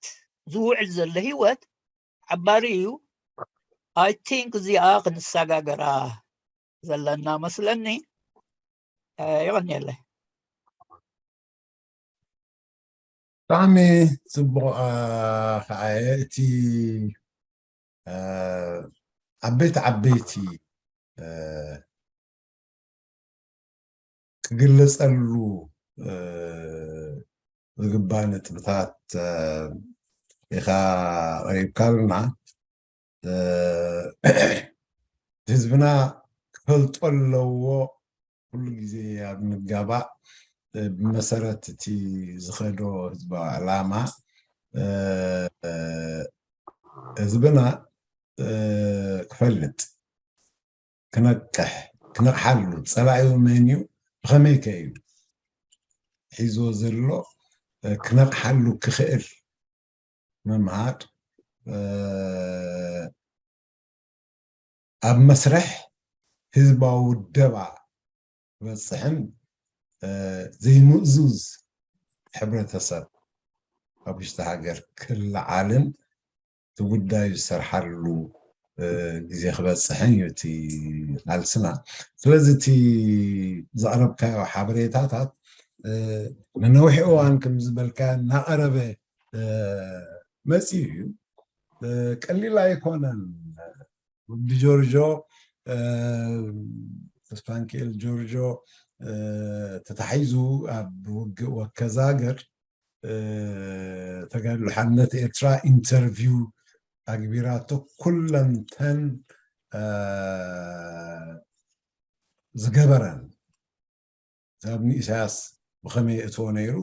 ዝውዕል ዘሎ ህይወት ሓባሪ እዩ። I think እዚኣ ክንሰጋገራ ዘለና መስለኒ። የቐንየለይ። ብጣዕሚ ፅቡቕ ከዓ እቲ ዓበይቲ ዓበይቲ ክግለፀሉ ዝግባእ ነጥብታት ኢኻ ቀሪብካልና። ህዝብና ክፈልጦ ኣለዎ። ኩሉ ግዜ ኣብ ምጋባእ ብመሰረት እቲ ዝኸዶ ህዝባዊ ዕላማ ህዝብና ክፈልጥ ክነቅሕ ክነቕሓሉ ፀላኢኡ መን እዩ ብኸመይ ከ እዩ ሒዞ ዘሎ ክነቕሓሉ ክኽእል ምምሃር ኣብ መስርሕ ህዝባዊ ውደባ ክበፅሕን ዘይምእዙዝ ሕብረተሰብ ኣብ ውሽጢ ሃገር ክለዓልን እቲ ጉዳይ ዝሰርሓሉ ግዜ ክበፅሕን እዩ እቲ ቃልስና። ስለዚ እቲ ዘቕረብካዮ ሓበሬታታት ንነዊሕ እዋን ከም ዝበልካዮ እናቐረበ መፂኡ እዩ። ቀሊል ኣይኮነን። ወዲ ጆርጆ ተስፋንኪኤል ጆርጆ ተታሒዙ ኣብ ውግእ ወከዛገር ተጋድሎ ሓርነት ኤርትራ ኢንተርቪው ኣግቢራቶ ኩለንተን ዝገበረን ሰብ ንኢሳያስ ብኸመይ የእትዎ ነይሩ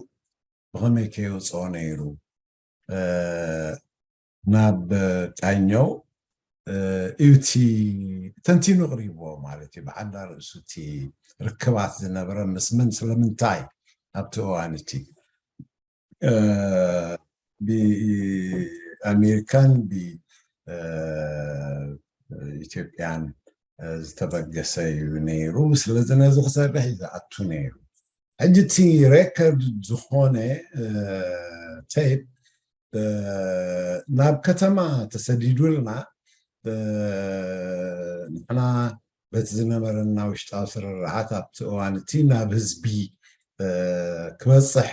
ብኸመይ ከየውፅኦ ነይሩ ናብ ቃኘው እዩቲ ተንቲኑ ቅሪብዎ ማለት እዩ። ብዓንዳ ርእሱ እቲ ርክባት ዝነበረ ምስ መን ስለምንታይ ኣብቲ እዋን እቲ ብኣሜሪካን ብኢትዮጵያን ዝተበገሰ እዩ ነይሩ። ስለዚ ነዚ ክሰርሕ እዩ ዝኣቱ ነይሩ። ሕጂ እቲ ሬከርድ ዝኾነ ቴፕ ናብ ከተማ ተሰዲዱልና ንሕና በቲ ዝነበረና ውሽጣዊ ስርርዓት ኣብቲ እዋን እቲ ናብ ህዝቢ ክበፅሕ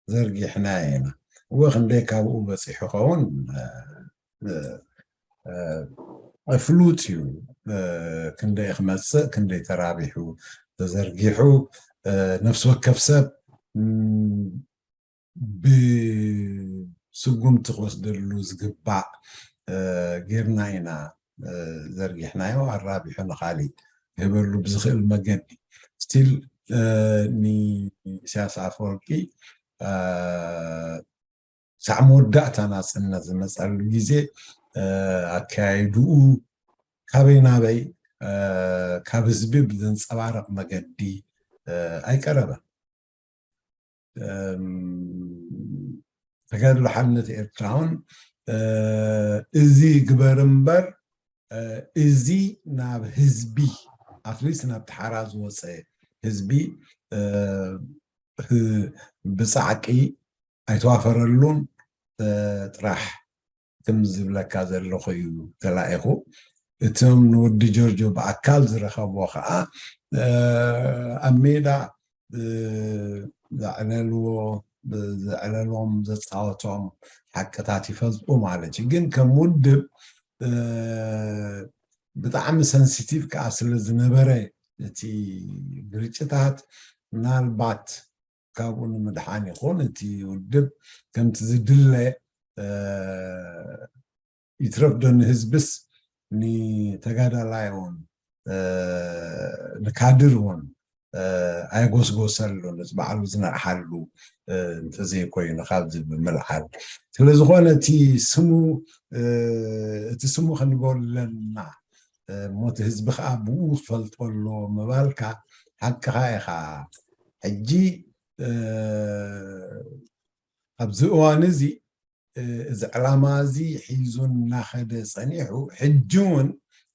ዘርጊሕና ኢና። እወ ክንደይ ካብኡ በፂሑ ኸውን ፍሉጥ እዩ። ክንደይ ክመፅእ ክንደይ ተራቢሑ ተዘርጊሑ ነፍሲ ወከፍ ሰብ ብስጉምቲ ክወስደሉ ዝግባእ ጌርና ኢና ዘርጊሕናዮ ኣራቢሑ ንካሊእ ክህበሉ ብዝኽእል መገዲ ስቲል ንኢሳያስ ኣፈወርቂ ሳዕ መወዳእታ ናፅነት ዝመፀሉ ግዜ ኣካያይድኡ ካበይ ናበይ ካብ ህዝቢ ብዘንፀባርቕ መገዲ ኣይቀረበን። ተጋድሎ ሓርነት ኤርትራ እውን እዚ ግበር እምበር እዚ ናብ ህዝቢ ኣትሊስት ናብ ተሓራ ዝወፀ ህዝቢ ብፃዕቂ ኣይተዋፈረሉን ጥራሕ ከም ዝብለካ ዘለኹ እዩ ተላኢኹ። እቶም ንወዲ ጆርጆ ብኣካል ዝረኸብዎ ከዓ ኣብ ሜዳ ዘዕለልዎ ዘዕለሎም ዘፃወቶም ሓቅታት ይፈልጡ ማለት እዩ። ግን ከም ውድብ ብጣዕሚ ሰንሲቲቭ ከዓ ስለ ዝነበረ እቲ ግርጭታት ምናልባት ካብኡ ንምድሓን ይኹን እቲ ውድብ ከምቲ ዝድለ ይትረፍ ዶ ንህዝብስ ንተጋዳላይ እውን ንካድር እውን ኣየጎስጎሰሉን፣ እቲ ባዕሉ ዝነቕሓሉ እንተዘይኮይኑ ካብዚ ብምልዓል። ስለዝኾነ እቲ ስሙ እቲ ስሙ ክንበለና እሞ እቲ ህዝቢ ከዓ ብኡ ክፈልጦ ኣለዎ ምባልካ ሓቅኻ ኢኻ። ሕጂ ኣብዚ እዋን እዚ እዚ ዕላማ እዚ ሒዙ እናኸደ ፀኒሑ ሕጂ እውን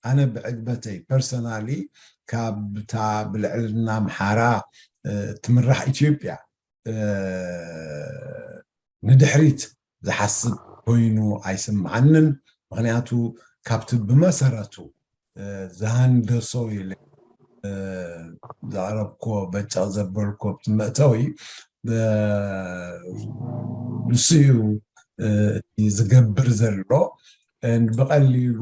ኣነ ብዕግበተይ ፐርሰናሊ ካብታ ብልዕልና ኣምሓራ ትምራሕ ኢትዮጵያ ንድሕሪት ዝሓስብ ኮይኑ ኣይስምዓንን። ምክንያቱ ካብቲ ብመሰረቱ ዝሃንደሶ ኢለ ዘቕረብኮ በጨቕ ዘበልኮ ኣብቲ መእተዊ ንሱ እዩ ዝገብር ዘሎ። ብቐሊሉ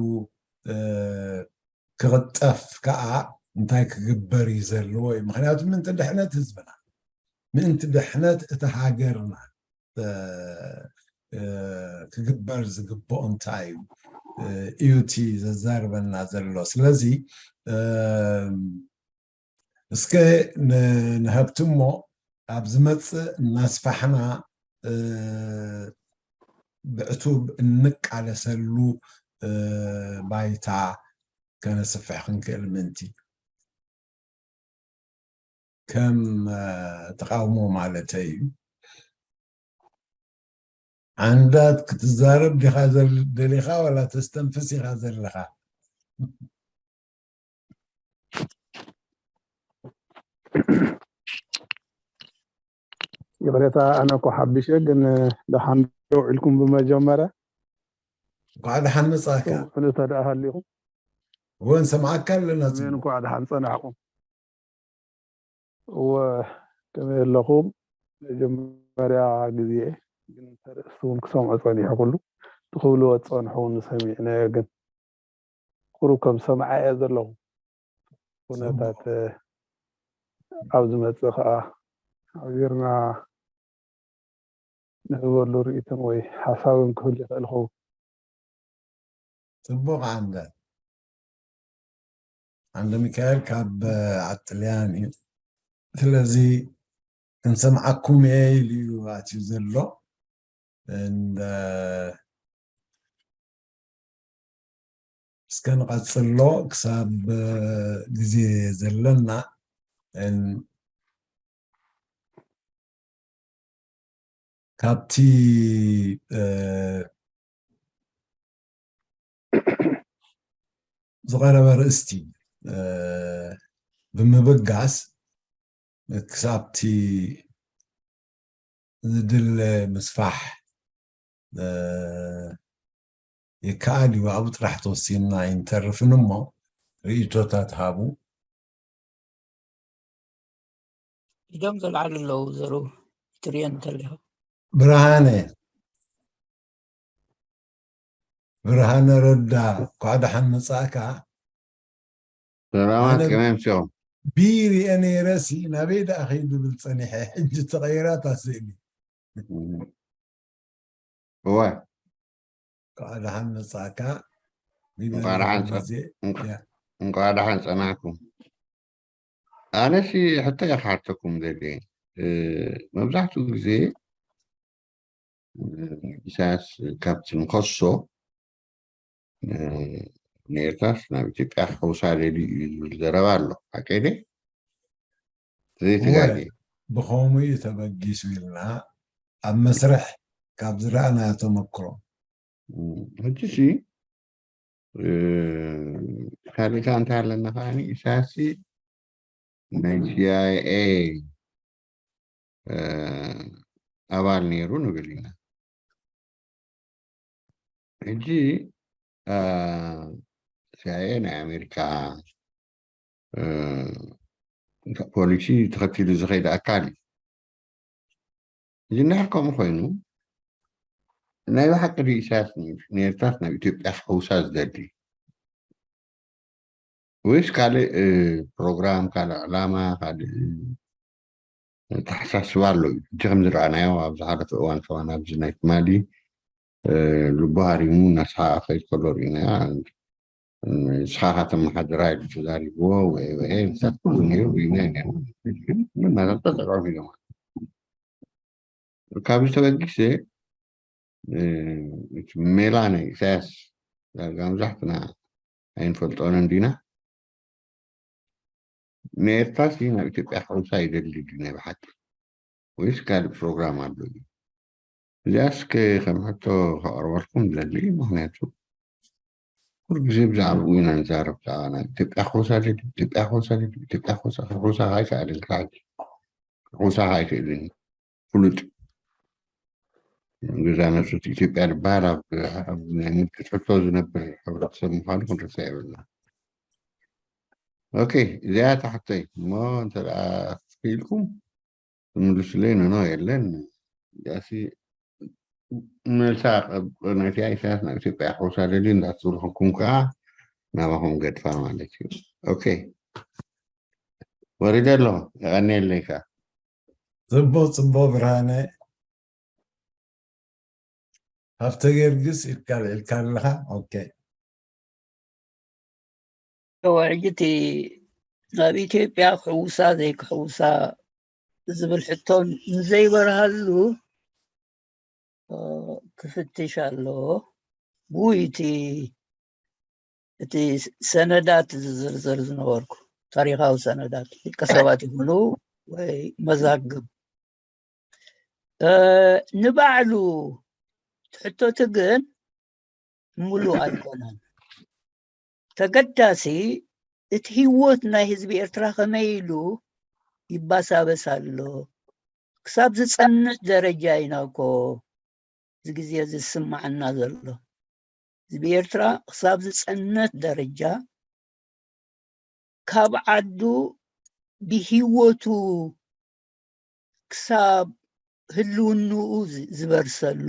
ክቕጠፍ ከዓ እንታይ ክግበር እዩ ዘለዎ እዩ። ምክንያቱ ምእንቲ ድሕነት ህዝብና፣ ምእንቲ ድሕነት እቲ ሃገርና ክግበር ዝግብኦ እንታይ እዩ እዩ እቲ ዘዛርበና ዘሎ። ስለዚ እስከ ንሀብቲ እሞ ኣብ ዝመፅእ እናስፋሕና ብዕቱብ እንቃለሰሉ ባይታ ከነስፍሕ ክንክእል ምእንቲ ከም ተቃውሞ ማለተይ እዩ። ዓንዳት ክትዛረብ ዲኻ ደሊኻ ዋላ ተስተንፍስ ኢኻ ዘለኻ? ይቕሬታ ኣነ እኮ ሓቢሸ ግን ደሓን ደው ኢልኩም ብመጀመርያ እንኳዕ ደሓን መጻእካ። ስምዑኒ ተደኣ ሃሊኹም እወ ንሰምዓካ ኣለና። ኣሜን እንኳዕ ደሓን ጸናሕኩም። እወ ከመይ ኣለኹም? መጀመርያ ግዜ ግን ተርእስቲ እውን ክሰምዖ ጸኒሑ ኩሉ ትኽብልዎ ትጸንሑ እውን ሰሚዕናዮ ግን ቁሩብ ከም ሰምዓ እየ ዘለኹ። ኩነታት ኣብ ዝመጽእ ከዓ ሓቢርና ንህበሉ ርእይትን ወይ ሓሳብን ክህሉ ይኽእል ኸውን። ጽቡቕ ዓንደ ዓንደ ሚካኤል ካብ ዓጥልያን እዩ። ስለዚ ክንሰምዓኩም እየ ኢሉ እዩ ኣትዩ ዘሎ። እንደ እስከ ንቐጽሎ ክሳብ ግዜ ዘለና እን- ካብቲ እ፣ ዝቐረበ ርእስቲ እ፣ ብምብጋስ ክሳብቲ ዝድለ ምስፋሕ እ፣ ይከኣል እዩ። ኣብኡ ጥራሕ ተወሲንና ኣይንተርፍን እሞ ርእይቶታት ሃቡ። ኢዶም ዘልዓሉ ኣለዉ ዘሩ ትሪኦ እንተለኻ ብርሃነ ብርሃነ ረዳ እንኳዕ ደሓን መጻእካ። ሰላማት ኣነ ከመይ ኣምሲኹም? ቢር እየ ነይረሲ ናበይ ደኣ ከይዱ ብል ጸኒሐ ሕጂ ተቐይራታ ስእሊ። እወ እንኳዕ ደሓን መጻእካ። እንኳዕ ደሓን ጸ- ግዜ እንኳዕ- ያ። እንኳዕ ደሓን ጸናሕኩም። ኣነሲ ሕቶ እየ ክሓተኩም ደልየ። መብዛሕትኡ ግዜ ኢሳያስ ካብቲ ንኸሶ ንኤርትራስ ናብ ኢትዮጵያ ክሕውሳ ደልዩ እዩ ዝብል ዘረባ ኣሎ። ሓቀይ ድየ? ዘይተጋግየ። ብኸምኡ እዩ ተበጊሱ ኢልና ኣብ መስርሕ ካብ ዝረኣናዮ ተመክሮ። ሕጂ ሲ ካልእታ እንታይ ኣለና ከዓኒ ኢሳያስ ናይ ሲኣይኤ ኣባል ነይሩ ንብል ኢና። ሕጂ ሲኣይኤ ናይ ኣሜሪካ ፖሊሲ ተኸቲሉ ዝኸይድ ኣካል እዩ። እዚ እንድሕር ከምኡ ኮይኑ ናይ ብሓቂ ድዩ ኢሳያስ ንኤርትራስ ናብ ኢትዮጵያ ክሕውሳ ዝደሊ ወይስ ካልእ ፕሮግራም፣ ካልእ ዕላማ፣ ካልእ ኣተሓሳስባ ኣሎ እዩ? እቲ ከም ዝረኣናዮ ኣብ ዝሓለፈ እዋን ከማን ኣብዚ ናይ ትማሊ ልቡ ሃሪሙ እናሰሓቐ ክኸይድ ከሎ ርኢናዮ። ንስኻ ተመሓድራ ኢሉ ተዛሪብዎ ወይ ወይ ንሳት ኩሉ ነይሩ ርኢናዮ ነይሩ። ግን መረዳእታ ተቃውሞ ኢሎም ካብ ዝተበጊሰ እቲ ሜላ ናይ ኢሳያስ ዳርጋ መብዛሕትና ኣይንፈልጦን እንዲና። ንኤርትራ ሲ ናብ ኢትዮጵያ ክሕውሳ ይደሊ ድዩ ናይ ብሓቂ ወይስ ካልእ ፕሮግራም ኣሎ እዩ? እዚኣስ ከም ሕቶ ከቕርበልኩም ዝደሊ ምክንያቱ ኩሉ ግዜ ብዛዕባኡ ኢና ንዛረብ። ብዛዕባ ናይ ኢትዮጵያ ክሕውሳ ደሊ ኢትዮጵያ ክሕውሳ ደሊ ኢትዮጵያ ክሕውሳ ክሕውሳ ኣይከኣልን። ክሕውሳ ኣይክእልን። ፍሉጥ ገዛ መፅት ኢትዮጵያ ዝበሃል ኣብ ናይ ምልክት ሕቶ ዝነብር ሕብረተሰብ ምዃኑ ክንርሳ የብልና። ኦኬ፣ እዚኣ ታሕተይ እሞ እንተ ክኢልኩም ትምልሱለይ። ኖኖ የለን። እዚኣሲ መልሳ ናይቲኣ ኢሳያስ ናብ ኢትዮጵያ ክወሳ ደልዩ እንዳትብልኩም ከዓ ናባኹም ገድፋ ማለት እዩ። ኦኬ፣ ወሪደ ኣለኹ። የቐንየለይ ከዓ። ጽቡቕ ጽቡቕ ብርሃነ። ሃብተ ጊዮርጊስ ኢልካ ኣልዒልካ ኣለኻ። ኦኬ። እወ፣ ሕጂ እቲ ናብ ኢትዮጵያ ክሕውሳ ዘይክሕውሳ ዝብል ሕቶ ንዘይበርሃሉ ክፍትሽ ኣለዎ። ብኡ እቲ እቲ ሰነዳት ዝዝርዝር ዝነበርኩ ታሪኻዊ ሰነዳት ውልቀ ሰባት ይኹኑ ወይ መዛግብ ንባዕሉ ትሕቶቲ ግን ምሉእ ኣይኮነን። ተገዳሲ እቲ ህይወት ናይ ህዝቢ ኤርትራ ከመይ ኢሉ ይባሳበስ ኣሎ ክሳብ ዝጸንት ደረጃ ኢና እኮ እዚ ግዜ ዝስማዓና ዘሎ። ህዝቢ ኤርትራ ክሳብ ዝጸንት ደረጃ ካብ ዓዱ ብህይወቱ ክሳብ ህልውንኡ ዝበርሰሉ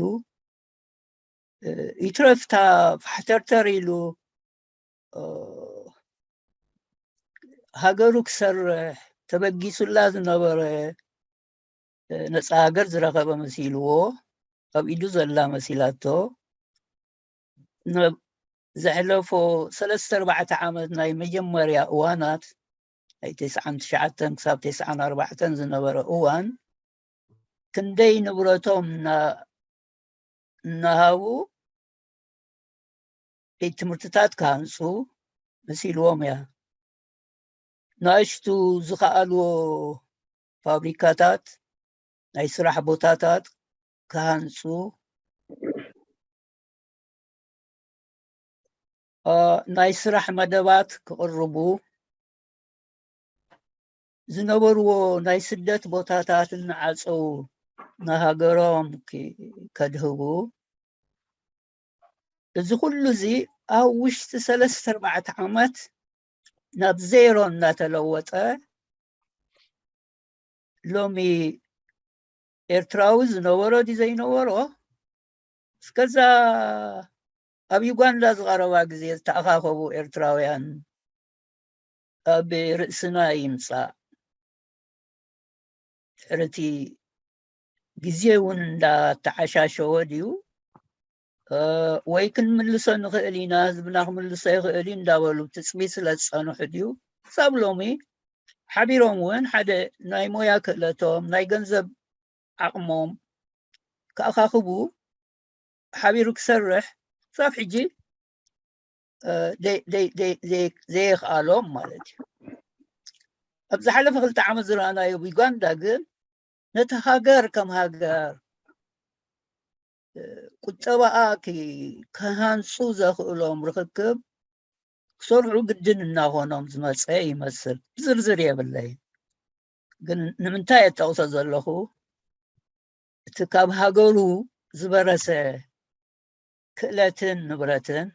ይትረፍታ ፋሕተርተር ኢሉ ሃገሩ ክሰርሕ ተበጊሱላ ዝነበረ ነፃ ሃገር ዝረኸበ መሲልዎ ኣብ ኢዱ ዘላ መሲላቶ ዘሕለፎ ሰለስተ ኣርባዕተ ዓመት ናይ መጀመርያ እዋናት ናይ ተስዓን ትሽዓተን ክሳብ ተስዓን ኣርባዕተን ዝነበረ እዋን ክንደይ ንብረቶም እናሃቡ ቤት ትምህርትታት ክሃንፁ መሲልዎም እያ። ንኣሽቱ ዝኸኣልዎ ፋብሪካታት ናይ ስራሕ ቦታታት ክሃንፁ ናይ ስራሕ መደባት ክቕርቡ ዝነበርዎ ናይ ስደት ቦታታት እናዓፀው ንሃገሮም ከድህቡ እዚ ኩሉ እዚ ኣብ ውሽጢ ሰለስተ ኣርባዕተ ዓመት ናብ ዜሮ እናተለወጠ ሎሚ ኤርትራዊ ዝነበሮ ድዩ ዘይነበሮ እስከዛ ኣብ ዩጋንዳ ዝቐረባ ግዜ ዝተኣኻኸቡ ኤርትራውያን ኣብ ርእስና ይምፃእ ድሕርቲ ግዜ እውን እንዳተዓሻሸወ ድዩ ወይ ክንምልሶ ንኽእል ኢና ህዝብና ክምልሶ ይኽእል እዩ እንዳበሉ ትፅቢት ስለ ዝፀንሑ ድዩ ክሳብ ሎሚ ሓቢሮም እውን ሓደ ናይ ሞያ ክእለቶም፣ ናይ ገንዘብ ዓቕሞም ክኣኻኽቡ ሓቢሩ ክሰርሕ ክሳብ ሕጂ እ፣ ደይ- ደይ- ደይ- ዘይ- ዘየኽኣሎም ማለት እዩ። ኣብ ዝሓለፈ ክልተ ዓመት ዝረኣናዮ ዩጋንዳ ግን ነቲ ሃገር ከም ሃገር እ፣ ቁጠባኣ ኪ- ክሃንፁ ዘኽእሎም ርኽክብ ክሰርሑ ግድን እናኾኖም ዝመፀ ይመስል። ዝርዝር የብለይ፣ ግን ንምንታይ የጠቕሶ ዘለኹ እቲ ካብ ሃገሩ ዝበረሰ ክእለትን ንብረትን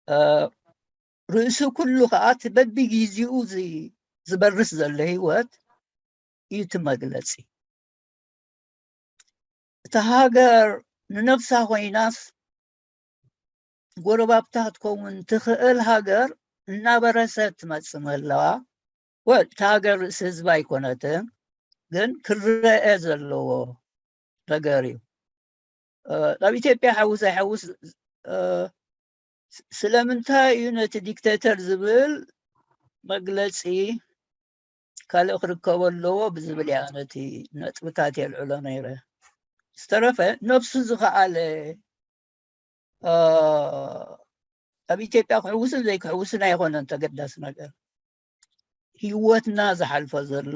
እ፣ ርእሱ ኩሉ ከዓ እቲ በቢጊዜኡ ዚ- ዝበርስ ዘሎ ህይወት እዩ እቲ መግለፂ። እታ ሃገር ንነፍሳ ኮይናስ ጎረባብታ ክትከውን ትኽእል ሃገር እናበረሰት ትመፅእ ምህላዋ፣ ወ- እታ ሃገር ርእሲ ህዝቢ ኣይኮነትን፣ ግን ክረአ ዘለዎ ነገር እዩ። እ፣ ናብ ኢትዮጵያ ይሓውስ ኣይሓውስ እ፣ ስ- ስለምንታይ እዩ ነቲ ዲክቴተር ዝብል መግለፂ ካልእ ክርከቦ ኣለዎ ብዝብል እያ ነቲ ነጥብታት የልዕሎ ነይረ። ዝተረፈ ነብሱ ዝኸኣለ እ፣ ኣብ ኢትዮጵያ ክሕውስን ዘይክሕውስን ኣይኮነን ተገዳሲ ነገር። ህይወትና ዝሓልፎ ዘሎ፣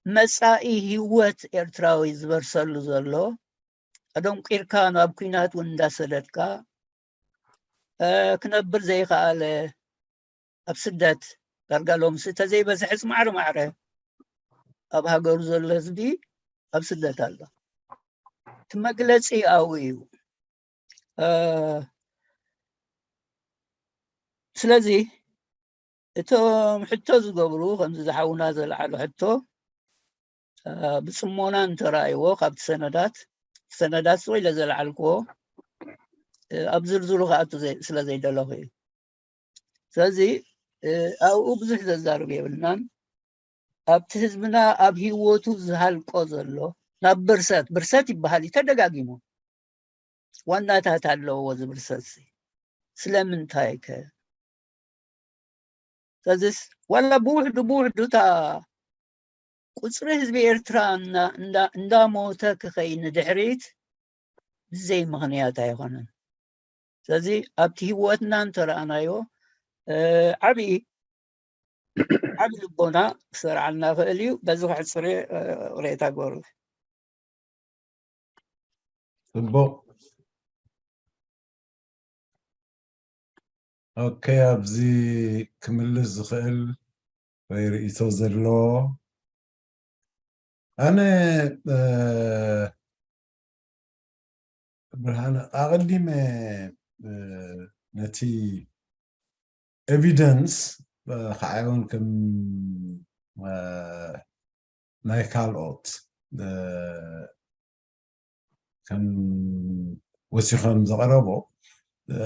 መጻኢ ህይወት ኤርትራዊ ዝበርሰሉ ዘሎ፣ ኣደንቂርካ ናብ ኲናት እውን እንዳሰደድካ እ፣ ክነብር ዘይከኣለ ኣብ ስደት ዳርጋ ሎምስ እንተዘይበዝሐስ ማዕረ ማዕረ ኣብ ሃገሩ ዘሎ ህዝቢ ኣብ ስደት ኣሎ። እቲ መግለጺ ኣብኡ እዩ። እ፣ ስለዚ እቶም ሕቶ ዝገብሩ ከምዚ ዝሓውና ዘልዓሉ ሕቶ እ፣ ብጽሞና እንተረኣይዎ ካብቲ ሰነዳት ሰነዳት ስቕ ኢለ ዘልዓልክዎ እ፣ ኣብ ዝርዝሩ ክኣቱ ዘይ- ስለ ዘይደለኹ እዩ። ስለዚ እ፣ ኣብኡ ብዙሕ ዘዛርብ የብልናን። ኣብቲ ህዝብና ኣብ ህይወቱ ዝሃልቆ ዘሎ ናብ ብርሰት ብርሰት ይበሃል እዩ ተደጋጊሙ ዋናታት ኣለዎ እዚ ብርሰት እዚ ስለምንታይ ከ ስለዚስ ዋላ ብውሕዱ ብውሕዱ እታ ቁፅሪ ህዝቢ ኤርትራ እንዳ- እንዳ- እንዳሞተ ክኸይ ንድሕሪት ብዘይ ምኽንያት ኣይኮነን። ስለዚ ኣብቲ ህይወትና እንተረኣናዮ እ፣ ዓብዪ ዓብዪ ልቦና ክሰርዓልና ይኽእል እዩ። በዚ ክሕፅር እየ፣ እ፣ ሬታ ግበሩ። ጽቡቕ። ኦኬ፣ ኣብዚ ክምልስ ዝኽእል ወይ ርእይቶ ዘለዎ? ኣነ እ፣ ብርሃነ ኣቐዲመ እ፣ ነቲ ኤቪደንስ እ፣ ከዓይውን ከም እ፣ ናይ ካልኦት እ፣ ከም ወሲኾም ዘቕረቦ እ፣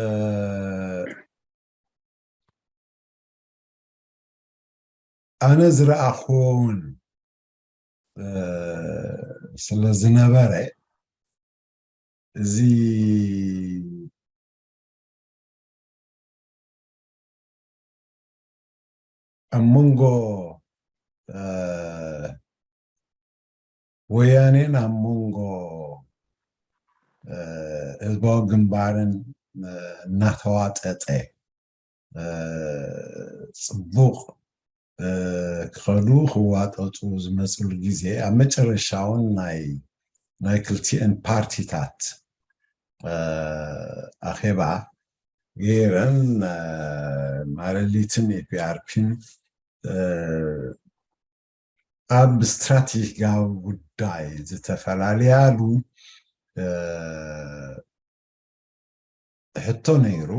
ኣነ ዝረኣኽዎ እውን እ፣ ስለ ዝነበረ እዚ ኣብ መንጎ እ፣ ወያኔን ኣብ መንጎ እ፣ ህዝባዊ ግንባርን እ፣ እናተዋጠጠ እ፣ ጽቡቕ እ፣ ክኸዱ ክዋጠጡ ዝመፅሉ ግዜ ኣብ መጨረሻ እውን ናይ ናይ ክልቲኤን ፓርቲታት እ፣ ኣኼባ ገይረን እ፣ ማለሊትን ኤፒኣርፒን እ፣ ኣብ ስትራቴጂካዊ ጉዳይ ዝተፈላለያሉ እ፣ ሕቶ ነይሩ።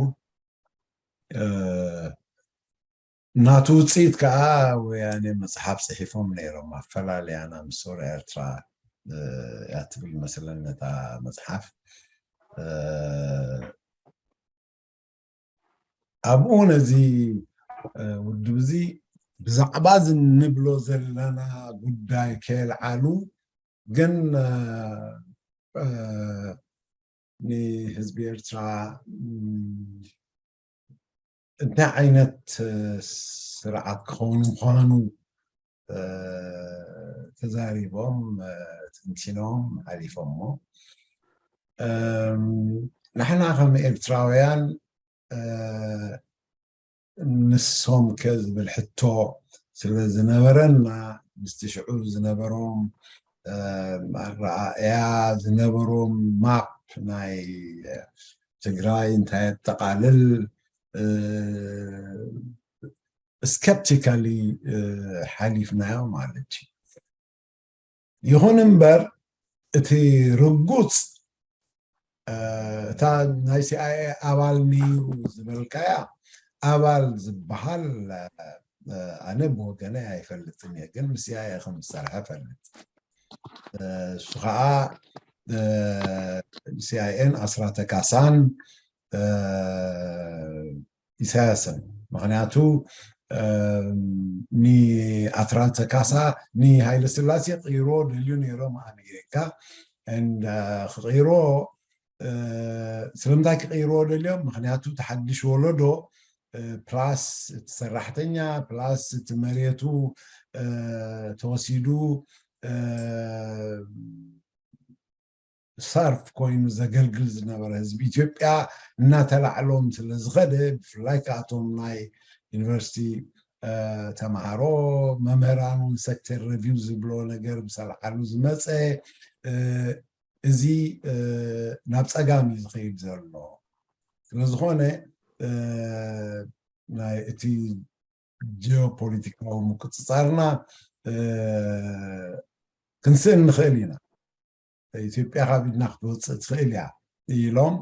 እ፣ ናቱ ውፅኢት ከዓ ወያኔ መፅሓፍ ፅሒፎም ነይሮም፣ ኣፈላልያና ምስ ወረ ኤርትራ እ፣ እያ ትብል መስለኒ ነታ መፅሓፍ። እ፣ ኣብኡ ነዚ እ፣ ውድብ እዚ ብዛዕባ እዚ እንብሎ ዘለና ጉዳይ ከየልዓሉ ግን እ፣ እ፣ ንህዝቢ ኤርትራ ም፣ እንታይ ዓይነት ስርዓት ክኸውን ምዃኑ ተዛሪቦም፣ ትንቲኖም ሓሊፎሞ። ንሕና ከም ኤርትራውያን ንሶም ከ ዝብል ሕቶ ስለ ዝነበረና፣ ምስቲ ሽዑ ዝነበሮም ኣረኣእያ፣ ዝነበሮም ማፕ ናይ ትግራይ እንታይ የጠቓልል፣ ስከፕቲካሊ ሓሊፍናዮ ማለት እዩ። ይኹን እምበር እቲ ርጉፅ እታ ናይ ሲኣይኤ ኣባል ነይሩ ዝበልካያ ኣባል ዝበሃል ኣነ ብወገነ ኣይፈልጥን እየ፣ ግን ምስ ሲኣይኤ ከም ዝሰርሐ ፈልጥ። እሱ ከዓ ሲኣይኤን ኣስራተ ካሳን ኢሳያስን። ምክንያቱ ንኣስራተ ካሳ ንሃይለ ስላሴ ቅይሮ ደልዩ ነይሮም ኣሜሪካ። ክቅይሮ ስለምንታይ ክቅይርዎ ደልዮም? ምክንያቱ ተሓድሽ ወለዶ ፕላስ እቲ ሰራሕተኛ ፕላስ እቲ መሬቱ ተወሲዱ ሰርፍ ኮይኑ ዘገልግል ዝነበረ ህዝቢ ኢትዮጵያ እናተላዕሎም ስለ ዝኸደ፣ ብፍላይ ከኣቶም ናይ ዩኒቨርሲቲ ተምሃሮ፣ መምህራን እውን ሴክተር ሪቪው ዝብሎ ነገር ምስ ኣልዓሉ ዝመፀ፣ እዚ ናብ ፀጋም እዩ ዝኸይድ ዘሎ። ስለዝኾነ ናይ እቲ ጂኦፖለቲካዊ ምቁፅፃርና ክንስእን ንኽእል ኢና። ኢትዮጵያ ካብ ኢድና ክትወፅእ ትኽእል እያ ኢሎም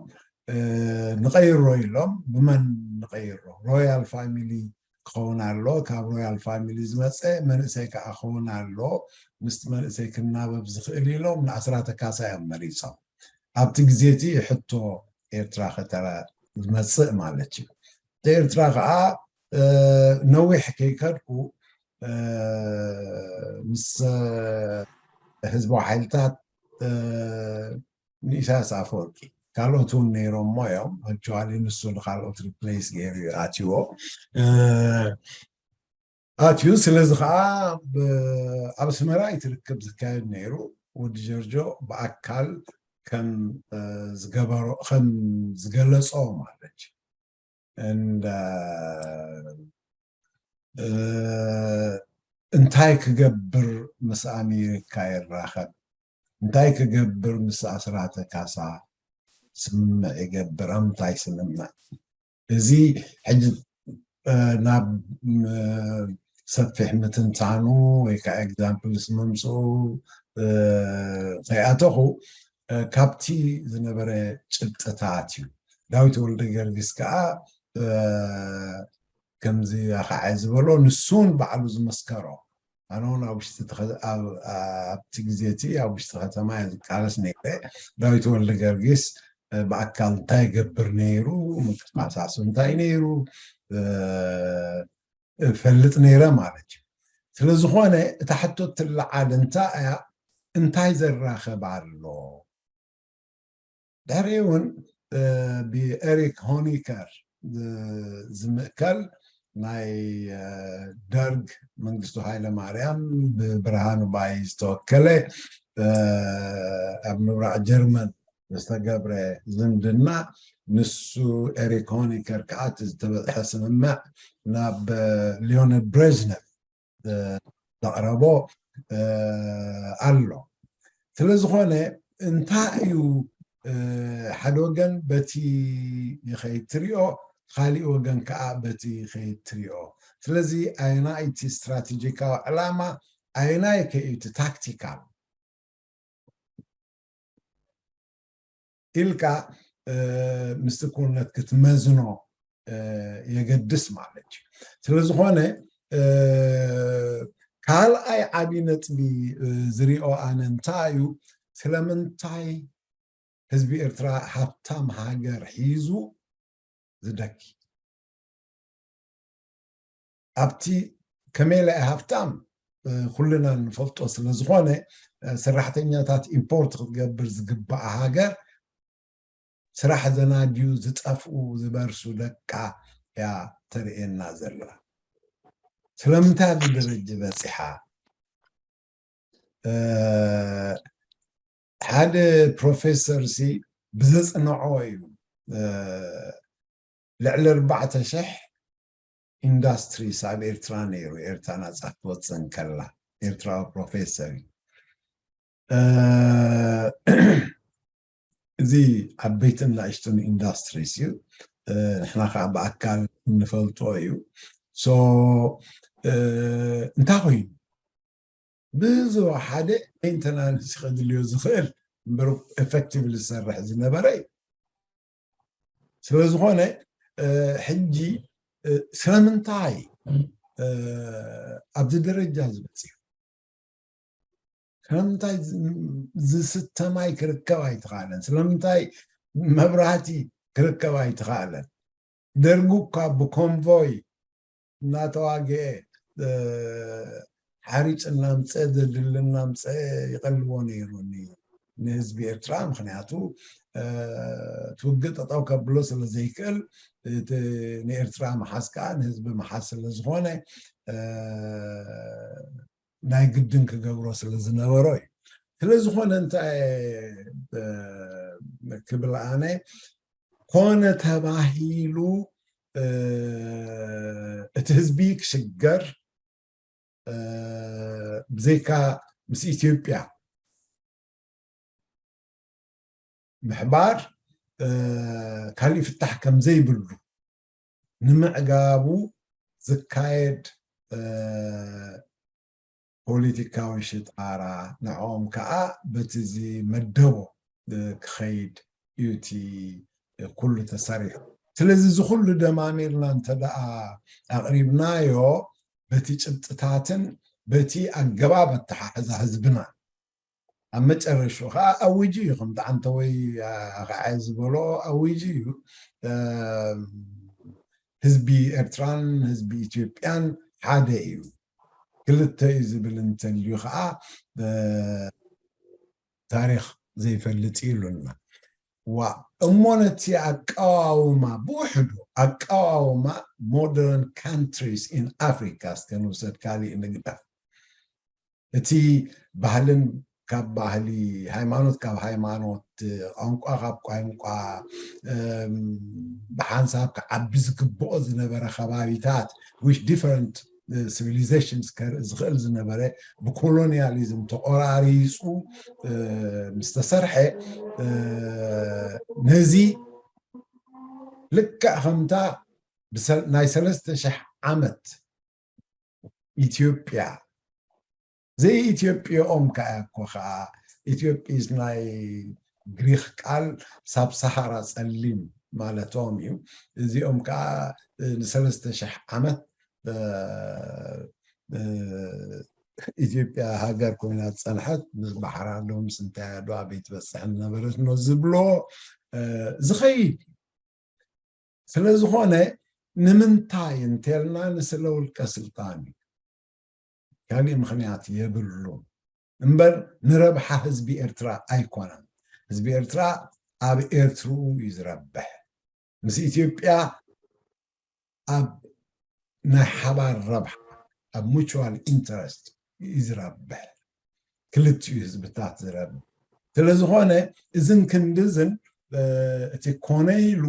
ንቐይሮ ኢሎም። ብመን ንቐይሮ? ሮያል ፋሚሊ ክኸውን ኣሎ፣ ካብ ሮያል ፋሚሊ ዝመፀ መንእሰይ ከዓ ክኸውን ኣሎ፣ ምስቲ መንእሰይ ክናበብ ዝኽእል ኢሎም ንኣስራተ ካሳ እዮም መሪፆም። ኣብቲ ግዜ እቲ ሕቶ ኤርትራ ከተራ ዝመፅእ ማለት እዩ። ኤርትራ ከዓ ነዊሕ ከይከድኩ ምስ ህዝባዊ ሓይልታት ንኢሳያስ ኣፈወርቂ ካልኦት እውን ነይሮሞ እዮም። ኣክቹዋሊ ንሱ ንካልኦት ሪፕሌስ ገይሩ እዩ ኣትዎ ኣትዩ። ስለዚ ከዓ ኣብ ኣስመራ እቲ ርክብ ዝካየድ ነይሩ። ወዲ ጀርጆ ብኣካል ከም ዝገበሮ ከም ዝገለጾ ማለት እዩ። እንታይ ክገብር ምስ ኣሜሪካ ይራኸብ፣ እንታይ ክገብር ምስ ኣስራተ ካሳ ስምምዕ ይገብር፣ ኣብ ምንታይ ስምምዕ? እዚ ሕጂ ናብ ሰፊሕ ምትንታኑ ወይ ከዓ ኤግዛምፕልስ ምምፅኡ ከይኣተኹ፣ ካብቲ ዝነበረ ጭብጥታት እዩ። ዳዊት ወልደ ገርጊስ ከዓ ከምዚ ኣኸዓ ዝበሎ፣ ንሱን ባዕሉ ዝመስከሮ፣ ኣነ እውን ኣብቲ ግዜ እቲ ኣብ ውሽጢ ከተማ እየ ዝቃለስ ነይረ። ዳዊት ወልደ ገርጊስ ብኣካል እንታይ ይገብር ነይሩ፣ ምንቅስቃሳሱ እንታይ ነይሩ እፈልጥ ነይረ ማለት እዩ። ስለዝኾነ እታ ሕቶ እትለዓል እንታይ እያ? እንታይ ዘራኸብ ኣሎ? ድሕሪኡ እውን ብኤሪክ ሆኒከር ዝምእከል ናይ ደርግ መንግስቱ ሃይለ ማርያም ብብርሃኑ ባይ ዝተወከለ ኣብ ምብራቕ ጀርመን ዝተገብረ ዝምድና፣ ንሱ ኤሪክ ሆኒከር ከዓ እቲ ዝተበፅሐ ስምምዕ ናብ ሊዮነድ ብሬዝነቭ ዘቕረቦ ኣሎ። ስለዝኾነ እንታይ እዩ ሓደ ወገን በቲ ይኸይድ ትሪኦ፣ ካሊእ ወገን ከዓ በቲ ይኸይድ ትሪኦ። ስለዚ ኣየናይ እቲ ስትራቴጂካዊ ዕላማ፣ ኣየናይ ከ እዩ እቲ ታክቲካል ኢልካ ምስቲ ኩነት ክትመዝኖ የገድስ ማለት እዩ። ስለዝኾነ ካልኣይ ዓብዪ ነጥቢ ዝሪኦ ኣነ እንታይ እዩ፣ ስለምንታይ ህዝቢ ኤርትራ ሃብታም ሃገር ሒዙ ዝደኪ? ኣብቲ ከመይ ኢለ እየ ሃብታም ኩልና ንፈልጦ ስለዝኾነ፣ ሰራሕተኛታት ኢምፖርት ክትገብር ዝግባኣ ሃገር ስራሕ ዘናድዩ ዝጠፍኡ ዝበርሱ ደቃ እያ ተርእየና ዘላ። ስለምንታይ ኣብዚ ደረጃ በፂሓ? ሓደ ፕሮፌሰር ሲ ብዘፅንዖ እዩ። ልዕሊ ኣርባዕተ ሽሕ ኢንዳስትሪስ ኣብ ኤርትራ ነይሩ፣ ኤርትራ ናፃ ክትወፅእ እንከላ። ኤርትራዊ ፕሮፌሰር እዩ። እዚ ዓበይትን ናእሽቱን ኢንዳስትሪስ እዩ። ንሕና ከዓ ብኣካል እንፈልጦ እዩ። ሶ እንታይ ኮይኑ? ብዙ ሓደ ሜንተናንስ ከድልዮ ዝኽእል እምበር ኤፌክቲቭሊ ዝሰርሕ ዝነበረ እዩ። ስለዝኾነ ሕጂ ስለምንታይ ኣብዚ ደረጃ ዝበፅሑ? ስለምንታይ ዝስተ ማይ ክርከብ ኣይተኻእለን? ስለምንታይ መብራህቲ ክርከብ ኣይተኻእለን? ደርጉ እኳ ብኮንቮይ እናተዋግአ ሓሪጭ እናምፀ ዘድሊ እናምፀ ይቐልቦ ነይሩ ንህዝቢ ኤርትራ። ምክንያቱ እቲ ውግእ ጠጠው ከብሎ ስለ ዘይክእል፣ ንኤርትራ ምሓዝ ከዓ ንህዝቢ ምሓዝ ስለ ዝኾነ ናይ ግድን ክገብሮ ስለ ዝነበሮ እዩ። ስለ ዝኾነ እንታይ ክብል ኣነ፣ ኮነ ተባሂሉ እቲ ህዝቢ ክሽገር ብዘይካ ምስ ኢትዮጵያ ምሕባር ካሊእ ፍታሕ ከም ዘይብሉ ንምዕጋቡ ዝካየድ ፖለቲካዊ ሽጣራ፣ ንዕኦም ከዓ በቲ ዝመደቦ ክኸይድ እዩ እቲ ኩሉ ተሰሪሑ። ስለዚ እዚ ኩሉ ደማሚርና እንተ ደኣ ኣቕሪብናዮ በቲ ጭብጥታትን በቲ ኣገባብ ኣተሓሕዛ ህዝብና ኣብ መጨረሽኡ ከዓ ኣዊጁ እዩ። ከምቲ ዓንተወይ ኣኸዐ ዝበሎ ኣዊጁ እዩ። ህዝቢ ኤርትራን ህዝቢ ኢትዮጵያን ሓደ እዩ። ክልተ እዩ ዝብል እንተልዩ ከዓ ታሪኽ ዘይፈልጥ እዩ ኢሉና። ዋ እሞ ነቲ ኣቀዋውማ ብውሕዱ ኣቀዋውማ ሞደርን ካንትሪስ ኢን ኣፍሪካ እስከ ንውሰድ፣ ካሊእ ንግደፍ። እቲ ባህልን ካብ ባህሊ፣ ሃይማኖት ካብ ሃይማኖት፣ ቋንቋ ካብ ቋንቋ ብሓንሳብ ክዓቢ ዝግብኦ ዝነበረ ከባቢታት፣ which different civilizations ከርኢ ዝኽእል ዝነበረ ብኮሎኒያሊዝም ተቆራሪፁ ምስ ተሰርሐ፣ ነዚ ልክዕ ከምታ ናይ ሰለስተ ሽሕ ዓመት ኢትዮጵያ ዘይኢትዮጵያኦም ከዓ እኮ ከዓ ኢትዮጵይስ ናይ ግሪክ ቃል ሳብ ሰሃራ ፀሊም ማለቶም እዩ። እዚኦም ከዓ ንሰለስተ ሽሕ ዓመት ኢትዮጵያ ሃገር ኮይና ዝፀንሐት ምስ ባሕራ ዶ ምስ እንታይ ዶ ኣበይ ትበፅሕ ዝነበረት ኖ ዝብሎ ዝኸይድ እዩ። ስለዝኾነ ንምንታይ እንተልና ንስለ ውልቀ ስልጣን እዩ። ካሊእ ምኽንያት የብሉን እምበር ንረብሓ ህዝቢ ኤርትራ ኣይኮነን። ህዝቢ ኤርትራ ኣብ ኤርትርኡ እዩ ዝረብሕ። ምስ ኢትዮጵያ ኣብ ናይ ሓባር ረብሓ ኣብ ሙቹዋል ኢንተረስት እዩ ዝረብሕ። ክልቲኡ ህዝብታት ዝረብሕ ስለዝኾነ እዝን ክንድዝን እቲ ኮነ ኢሉ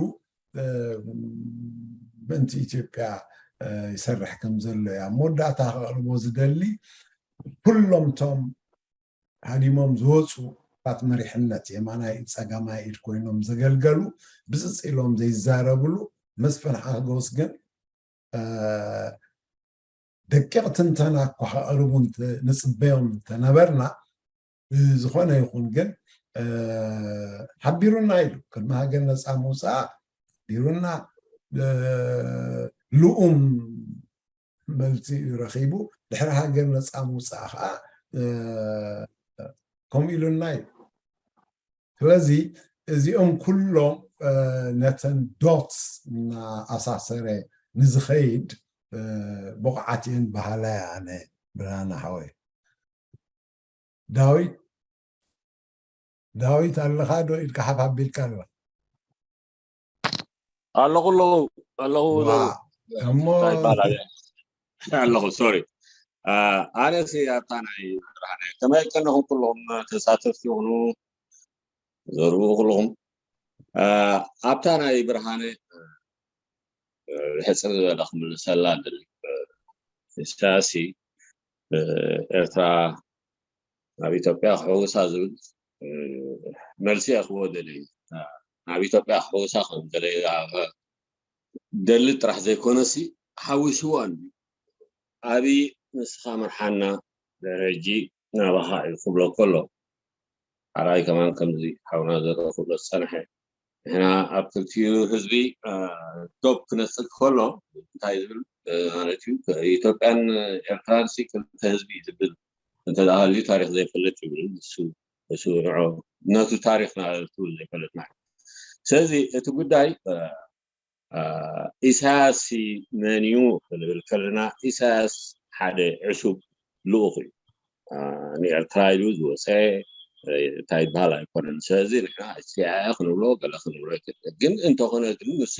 ምእንቲ ኢትዮጵያ ይሰርሕ ከም ዘሎ እያ መወዳእታ ከቕርቦ ዝደሊ። ኩሎም ቶም ሃዲሞም ዝወፁ ባት መሪሕነት የማናይ ጸጋማይ ኢድ ኮይኖም ዘገልገሉ ብፅፅ ኢሎም ዘይዛረብሉ መስፍን ሓጎስ ግን ደቂቕ ትንተና እኳ ከቕርቡ ንፅበዮም እንተነበርና ዝኾነ ይኹን ግን ሓቢሩና ኢሉ ቅድሚ ሃገር ነፃ ምውፃእ ሓቢሩና ልኡም መልፂ እዩ ረኺቡ ድሕሪ ሃገር ነፃ ምውፃእ ከዓ ከምኡ ኢሉና እዩ። ስለዚ እዚኦም ኩሎም ነተን ዶትስ እናኣሳሰረ ንዝኸይድ ብቑዓት እየን በሃላይ ኣነ ብርሃነ ሓወይ። ዳዊት ዳዊት ኣለኻ ዶ ኢልካ ሓፍ ኣቢልካ ኣለኻ? ኣለኹ ኣለኹ ኣለኹ ዋ፣ ኣለኹ። እሞ እንታይ ይባላል? ኣለኹ፣ ሶሪ። ኣነሲ ኣብታ ናይ ብርሃነ ከመይ ቀነኹም ኩልኹም ተሳተፍቲ ይኹኑ ዘርኡ ኩልኹም ኣብታ ናይ ብርሃነ ሕፅር ዝበለ ክምልሰላ ደሊ ኢሳያሲ ኤርትራ ናብ ኢትዮጵያ ክሕውሳ ዝብል መልሲ እየ ክህቦ ደሊ። ናብ ኢትዮጵያ ክሕውሳ ከም ደለ ደሊ ጥራሕ ዘይኮነሲ ሓዊስዋ እንዲ ኣብይ ንስኻ መርሓና ድሕሪ ሕጂ ናባኻ እዩ ክብሎ ከሎ ሓራይ ከማን ከምዚ ሓውና ዘርኦ ክብሎ ዝፀንሐ ንሕና ኣብ ክልቲኡ ህዝቢ ዶብ ክነፅግ ከሎ እንታይ ዝብል ማለት እዩ ኢትዮጵያን ኤርትራን ሲ ክልተ ህዝቢ እዩ ዝብል እንተዳሃልዩ ታሪክ ዘይፈልጥ ይብል እሱ እሱ ንዑ ነቱ ታሪክ ናቱ ዘይፈልጥ ማለት ስለዚ እቲ ጉዳይ ኢሳያስ መን እዩ ክንብል ከለና ኢሳያስ ሓደ ዕሱብ ልኡኽ እዩ። ንኤርትራ ኢሉ ዝወፀ እንታይ ይበሃል ኣይኮነን። ስለዚ ንሕና ሲኣይኤ ክንብሎ ገለ ክንብሎ ኣይክእልን። ግን እንተኾነ ግን ንሱ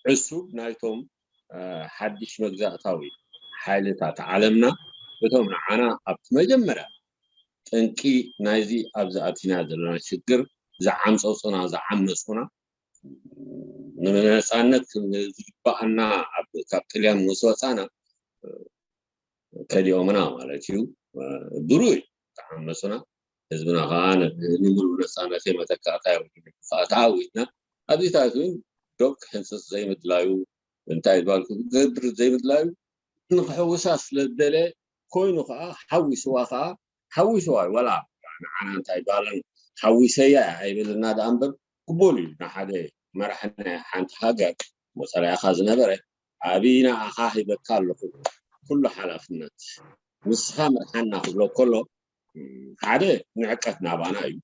ዕሱብ ናይቶም ሓድሽ መግዛእታዊ ሓይልታት ዓለምና እቶም ንዓና ኣብቲ መጀመርያ ጠንቂ ናይዚ ኣብዚ ኣቲና ዘለና ሽግር ዝዓምፀፁና ዝዓመፁና ንነፃነት ዝግባኣና ካብ ጥልያን ምስ ወፃና ከሊኦምና ማለት እዩ። ብሩይ ተዓመፁና ህዝብና ከዓ ንምሉእ ነፃነት መተካእታ ተዓዊትና ኣብዚታት እውን ዶብ ክሕንፅፅ ዘይምድላዩ እንታይ ባልኩ ክገብር ዘይምድላዩ ንክሕውሳ ስለዝደለ ኮይኑ ከዓ ሓዊስዋ ከዓ ሓዊስዋ እዩ። ዋላ ንዓና እንታይ ባለን ሓዊሰያ ኣይበልና ደኣ እምበር ቅቡል እዩ። ንሓደ መራሒ ናይ ሓንቲ ሃገር መፀሪያኻ ዝነበረ ኣብይ ንዓኻ ሂበካ ኣለኹ ኩሉ ሓላፍነት ንስኻ መርሓና ክብሎ ከሎ ሓደ ንዕቀት ናባና እዩ።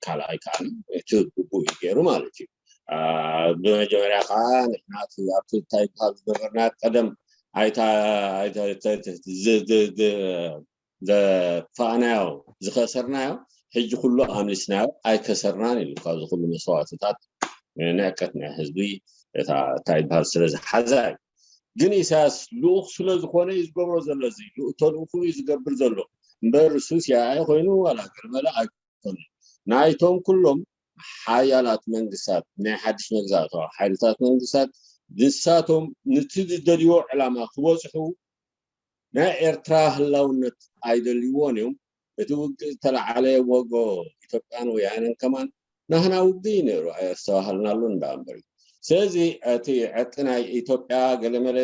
ካልኣይ ከዓ እቲ ግቡእ እዩ ገይሩ ማለት እዩ። ብመጀመርያ ከዓ ንሕና ኣብቲ እንታይ ይበሃል ዝገበርና ቀደም ኣይታ ዘጥፋእናዮ ዝኸሰርናዮ ሕጂ ኩሉ ኣምሊስናዮ ኣይከሰርናን ኢሉ ካብዚ ኩሉ መስዋዕትታት ንዕቀት ናይ ህዝቢ እታ እንታይ ይበሃል ስለ ዝሓዛ እዩ። ግን ኢሳያስ ልኡኽ ስለ ዝኾነ እዩ ዝገብሮ ዘሎ እዚ ተልእኹ እዩ ዝገብር ዘሎ እምበር እሱ ሲኣይኤ ኮይኑ ዋላ ገርመለ ኣይኮነ ናይቶም ኩሎም ሓያላት መንግስታት ናይ ሓድሽ መግዛእታዊ ሓይልታት መንግስታት ንሳቶም ንቲ ዝደልይዎ ዕላማ ክበፅሑ ናይ ኤርትራ ህላውነት ኣይደልይዎን እዮም። እቲ ውግእ ዝተለዓለ ወጎ ኢትዮጵያን ወያነን ከማን ናህና ውግእ እዩ ነይሩ ኣየስተባሃልናሉን እንዳ እምበር እዩ። ስለዚ እቲ ዕርቂ ናይ ኢትዮጵያ ገለመለ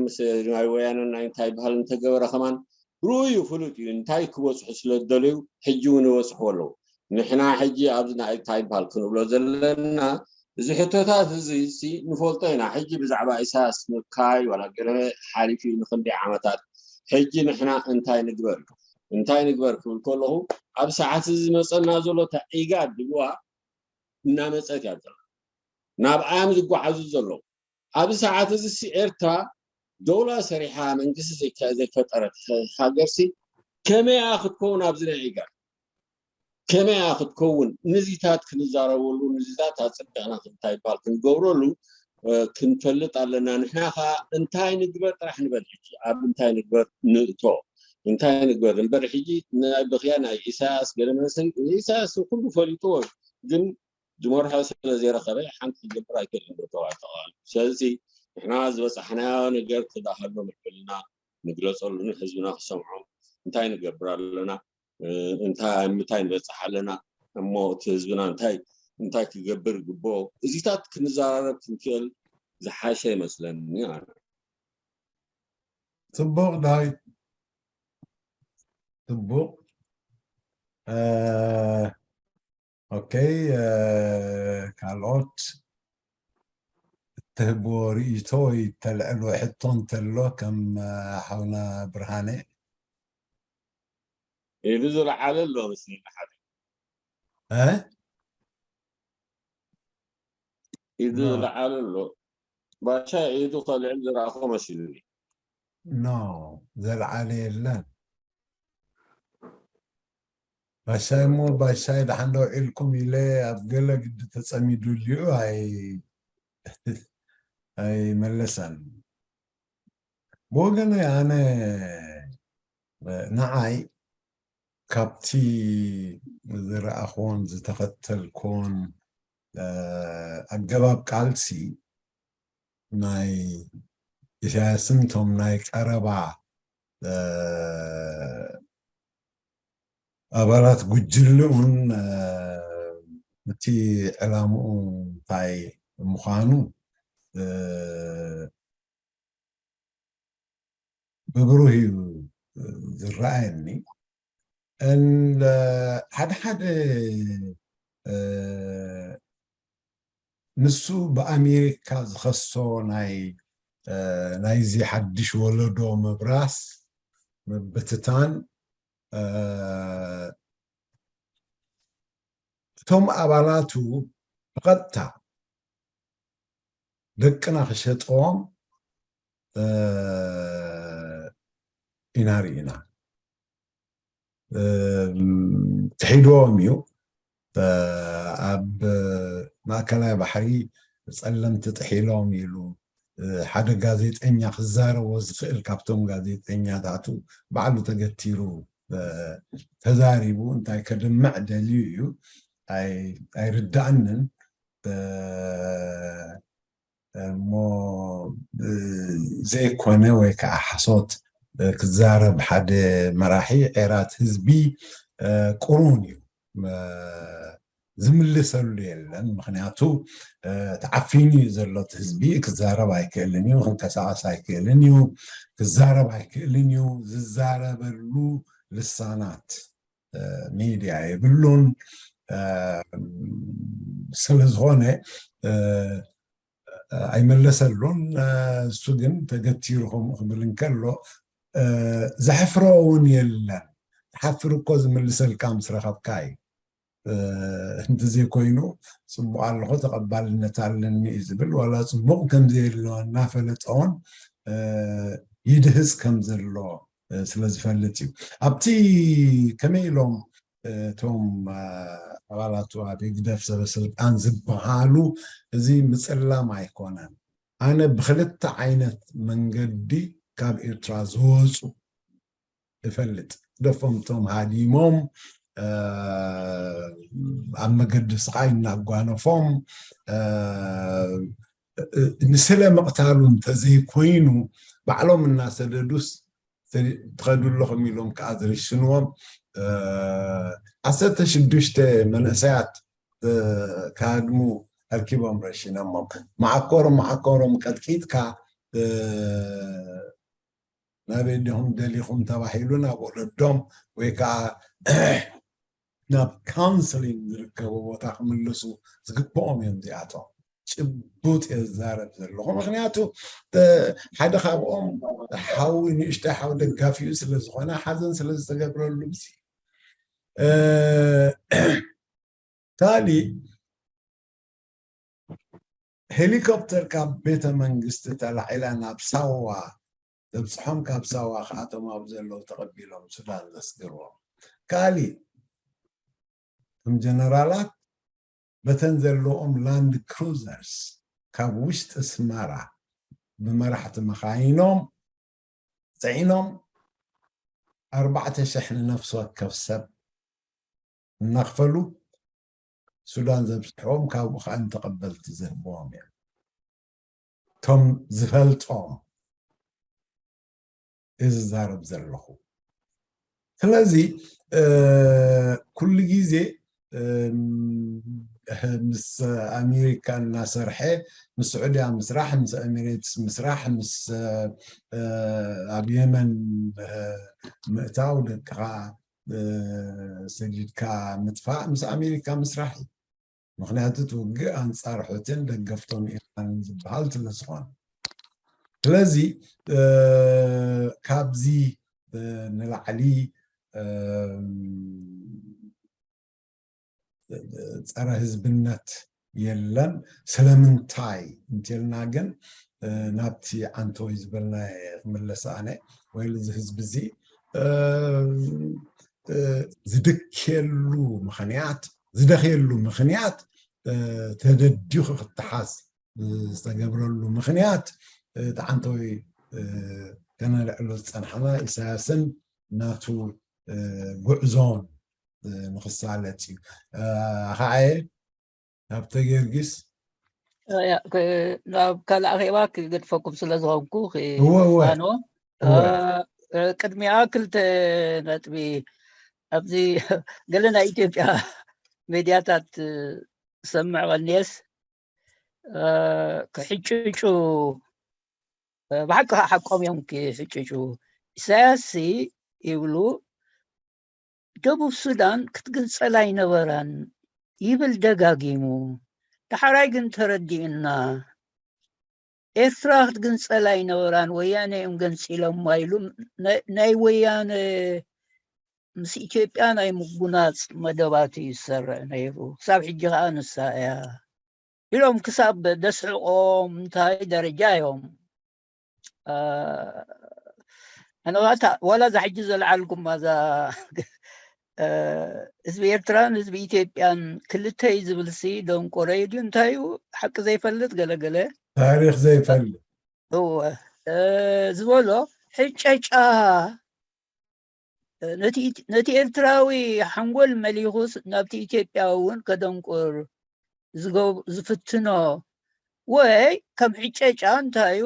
ምስ ናይ ወያነን ናይ እንታይ በሃል እንተገበረ ከማን ርኡይ እዩ ፍሉጥ እዩ እንታይ ክበፅሑ ስለ ዝደለዩ ሕጂ እውን ይበፅሑ ኣለዉ። ንሕና ሕጂ ኣብዚ ናይ እንታይ በሃል ክንብሎ ዘለና እዚ ሕቶታት እዚ ንፈልጦ ኢና። ሕጂ ብዛዕባ ኢሳያስ ምካይ ዋላ ገለ ሓሊፉ ንክንደይ ዓመታት ሕጂ ንሕና እንታይ ንግበር እንታይ ንግበር ክብል ከለኹ ኣብ ሰዓት እዚ ዝመፀና ዘሎ እታ ኢጋድ ዝብልዋ እናመፀት እያ ዘላ ናብኣዮም ዝጓዓዙ ዘለዉ ኣብዚ ሰዓት እዚ ሲ ኤርትራ ደውላ ሰሪሓ መንግስቲ ዘይፈጠረት ሃገር ሲ ከመይ እያ ክትከውን ኣብዚ ናይ ኢጋድ ከመይ እያ ክትከውን ንዚታት ክንዛረበሉ ንዚታት ኣፅቢቕና እንታይ ይበሃል ክንገብረሉ ክንፈልጥ ኣለና ንሕና ከዓ እንታይ ንግበር ጥራሕ ንበል ሕጂ ኣብ እንታይ ንግበር ንእቶ እንታይ ንግበር እምበር ሕጂ ብክያ ናይ ኢሳያስ ገለ መሰል ኢሳያስ ኩሉ ፈሊጥዎ ግን ዝመርሖ ስለ ዘይረኸበ ሓንቲ ክገብር ኣይክእልን ዶ ተባዕል ተቃዋሚ ስለዚ ንሕና ዝበፃሕናዮ ነገር ተዳሃሎ ምዕብልና ንግለፀሉ ንህዝብና ክሰምዖ እንታይ ንገብር ኣለና እንታይ ምንታይ ንበፅሕ ኣለና እሞ እቲ ህዝብና እንታይ እንታይ ክገብር ይግብኦ እዚታት ክንዘራረብ ክንክእል ዝሓሸ ይመስለኒ ኣነ ፅቡቕ ዳዊት ፅቡቕ ኦኬ ካልኦት እትህብዎ ርእይቶ ወይ እተልዕልዎ ሕቶ እንተሎ ከም ሓውና ብርሃነ ኢሉ ዝለዓለ ኣሎ መስለኒ ሓደ እ ኢዱ ዝለዓለ ኣሎ ባሻ ኢዱ ከልዕል ዝረኣኹ መሲሉኒ ኖ ዘልዓለ የለን ባሻይ እሞ ባሻይ ደሓን ዶ ዒልኩም ኢለ ኣብ ገለ ግዲ ተጸሚዱ ልዩ ኣይ ኣይመለሰን። ብወገነይ ኣነ፣ ንዓይ ካብቲ ዝረኣኹዎን ዝተኸተልኩዎን፣ እ፣ ኣገባብ ቃልሲ ናይ ኢሳያስን እቶም ናይ ቀረባ፣ እ፣ ኣባላት ጉጅልኡን፣ እ፣ እቲ ዕላምኡ እንታይ ምዃኑ፣ እ፣ ብብሩህ እዩ ዝረኣየኒ። እንደ ሓደ ሓደ፣ እ፣ ንሱ ብኣሜሪካ ዝኸሶ ናይ፣ እ፣ ናይዚ ሓድሽ ወለዶ ምብራስ፣ ምብትታን፣ እ፣ እቶም ኣባላቱ ብቐጥታ ደቅና ክሸጥዎም፣ እ፣ ኢና ርኢና። እ፣ ጥሒልዎም እዩ። እ፣ ኣብ ማእከላይ ባሕሪ ጸለምቲ ጥሒሎም ኢሉ፣ እ፣ ሓደ ጋዜጠኛ ክዛረቦ ዝኽእል ካብቶም ጋዜጠኛታቱ ባዕሉ ተገቲሩ፣ እ፣ ተዛሪቡ እንታይ ከድምዕ ደልዩ እዩ ኣይ-፣ ኣይርዳእንን። እ፣ እሞ፣ እ፣ ዘይኮነ ወይ ከዓ ሓሶት፣ እ፣ ክዛረብ ሓደ መራሒ ዒራት ህዝቢ፣ እ፣ ቅሩን እዩ። እ፣ ዝምልሰሉ የለን። ምኽንያቱ፣ እ፣ ተዓፊኑ እዩ ዘሎ እቲ ህዝቢ። ክዛረብ ኣይክእልን እዩ፣ ክንቀሳቐስ ኣይክእልን እዩ፣ ክዛረብ ኣይክእልን እዩ። ዝዛረበሉ ልሳናት፣ እ፣ ሚድያ የብሉን። እ፣ ስለ ዝኾነ፣ እ፣ ኣይመለሰሉን። እ፣ እሱ ግን ተገቲሩ ከምኡ ክብል እንከሎ፣ እ፣ ዘሕፍሮ እውን የለን። ትሓፍር እኮ ዝምልሰልካ ምስ ረኸብካ እዩ። እ፣ እንተዘይኮይኑ፣ "ጽቡቕ ኣለኹ፣ ተቐባልነት ኣለኒ" እዩ ዝብል። ዋላ ጽቡቕ ከም ዘየሎ እናፈለጠ እውን፣ እ፣ ይድህጽ ከም ዘሎ፣ እ፣ ስለ ዝፈልጥ እዩ። ኣብቲ ከመይ ኢሎም፣ እ፣ እቶም፣ እ፣ ኣባላቱ ኣብ ህግደፍ ሰበ ስልጣን ዝበሃሉ፣ እዚ ምጽላም ኣይኮነን። ኣነ ብክልተ ዓይነት መንገዲ ካብ ኤርትራ ዝወጹ እፈልጥ። ደፎም እቶም ሃዲሞም፣ እ፣ ኣብ መገዲ ስቓይ እናጓነፎም፣ እ፣ እ፣ ንስለ ምቕታሉ እንተዘይኮይኑ፣ ባዕሎም እናሰደዱስ፣ ትኸዱ ኣለኹም ኢሎም ከዓ ዝርሽንዎም፣ እ፣ ዓሰርተ ሽዱሽተ መንእሰያት፣ እ፣ ክሃድሙ ኣርኪቦም ረሽኖሞም። መዓኮሮም፣ መዓኮሮም ቀጥቂጥካ፣ እ፣ ናበይ ዲኹም ደሊኹም ተባሂሉ ናብ ወለዶም ወይ ከዓ ናብ ካውንስሊንግ ዝርከቦ ቦታ ክምልሱ ዝግብኦም እዮም እዚኣቶም። ጭቡጥ እየ ዝዛረብ ዘለኹ። ምኽንያቱ፣ እ፣ ሓደ ካብኦም ሓዊ፣ ንእሽተይ ሓዊ ደጋፊኡ ስለ ዝኾነ፣ ሓዘን ስለ ዝተገብረሉ፣ ብዚ፣ እ፣ ካሊእ፣ ሄሊኮፕተር ካብ ቤተ መንግስቲ ተላዒላ ናብ ሳዋ ተብጽሖም፣ ካብ ሳዋ ከኣቶም ኣብ ዘለዉ ተቐቢሎም ሱዳን ዘስግርዎም። ካሊእ፣ እቶም ጀነራላት በተን ዘለዎም ላንድ ክሩዘርስ ካብ ውሽጢ ኣስመራ ብመራሕቲ መኻይኖም ጽዒኖም ኣርባዕተ ሽሕ ንነፍሲ ወከፍ ሰብ እናኽፈሉ ሱዳን ዘብጽሕዎም፣ ካብኡ ከኣ ንተቐበልቲ ዝህብዎም እዮም። እቶም ዝፈልጦም እዚ ዝዛረብ ዘለኹ። ስለዚ፣ እ፣ ኩሉ ግዜ፣ እም፣ ምስ ኣሜሪካ እናሰርሐ፣ ምስ ስዑድያ ምስራሕ፣ ምስ ኤሚሬትስ ምስራሕ፣ ምስ፣ እ፣ ኣብ የመን፣ እ፣ ምእታው፣ ደቅኻ፣ እ፣ ሰዲድካ ምጥፋእ፣ ምስ ኣሜሪካ ምስራሕ እዩ። ምኽንያቱ እቲ ውግእ ኣንጻር ሑቲን ደገፍቶም ኢራንን ዝበሃል ስለ ዝኾነ። ስለዚ፣ እ፣ ካብዚ፣ እ፣ ንላዕሊ፣ እ፣ ጸረ ህዝብነት የለን። ስለምንታይ እንተልና ግን፣ እ፣ ናብቲ ዓንተወይ ዝበልናዮ ክምለስ ኣነ፣ ወይ እዚ ህዝቢ እዚ፣ እ፣ እ፣ ዝድክየሉ ምኽንያት፣ ዝደኽየሉ ምኽንያት፣ እ፣ ተደዲኹ ክተሓዝ ዝተገብረሉ ምኽንያት፣ እ፣ እቲ ዓንተወይ፣ እ፣ ከነልዕሎ ዝጸናሕና ኢሳያስን ናቱ፣ እ፣ ጉዕዞን፣ እ፣ ንኽሳለጥ እዩ። እ፣ ኣኸዓየ ሃብተ ጊዮርጊስ። እ፣ ያ፣ ክ-፣ ናብ ካልእ ኣኼባ ክገድፈኩም ስለ ዝኾንኩ፣ ክ-፣ እወ፣ እወ። ፋኖ፣ እወ። እ፣ እ፣ ቅድሚያ ክልተ ነጥቢ ኣብዚ ገለ ናይ ኢትዮጵያ ሜድያታት፣ እ፣ ዝሰምዕ ቀንየስ፣ እ፣ ክሕጭጩ፣ እ፣ ብሓቂ ከዓ ሓቆም እዮም ክሕጭጩ። ኢሳያስ ሲ ይብሉ፣ ደቡብ ሱዳን ክትግንጸል ኣይነበራን ይብል ደጋጊሙ። ደሓራይ ግን ተረዲኡና። ኤርትራ ክትግንጸል ኣይነበራን፣ ወያነ እዮም ገንጺሎማ ኢሉ ናይ፣ ናይ ወያነ ምስ ኢትዮጵያ ናይ ምጉናጽ መደባት እዩ ዝሰርዕ ነይሩ። ክሳብ ሕጂ ከኣ ንሳ እያ ኢሎም ክሳብ ደስሕቖም እንታይ ደረጃ እዮም። እ፣ ኣነ ዋታ፣ ዋላ እዛ ሕጂ ዘልዓልኩማ እዛ፣ እ፣ ህዝቢ ኤርትራን ህዝቢ ኢትዮጵያን ክልተ እዩ ዝብልሲ ደንቆሮ እዩ ድዩ እንታይ እዩ? ሓቂ ዘይፈልጥ ገለ ገለ። ታሪኽ ዘይፈልጥ። እወ፣ እ፣ ዝበሎ ሕጨጫ፣ እ፣ ነቲ ኢት-፣ ነቲ ኤርትራዊ ሓንጎል መሊኹስ ናብቲ ኢትዮጵያ እውን ከደንቁር ዝገብ-፣ ዝፍትኖ ወይ ከም ሕጨጫ እንታይ እዩ?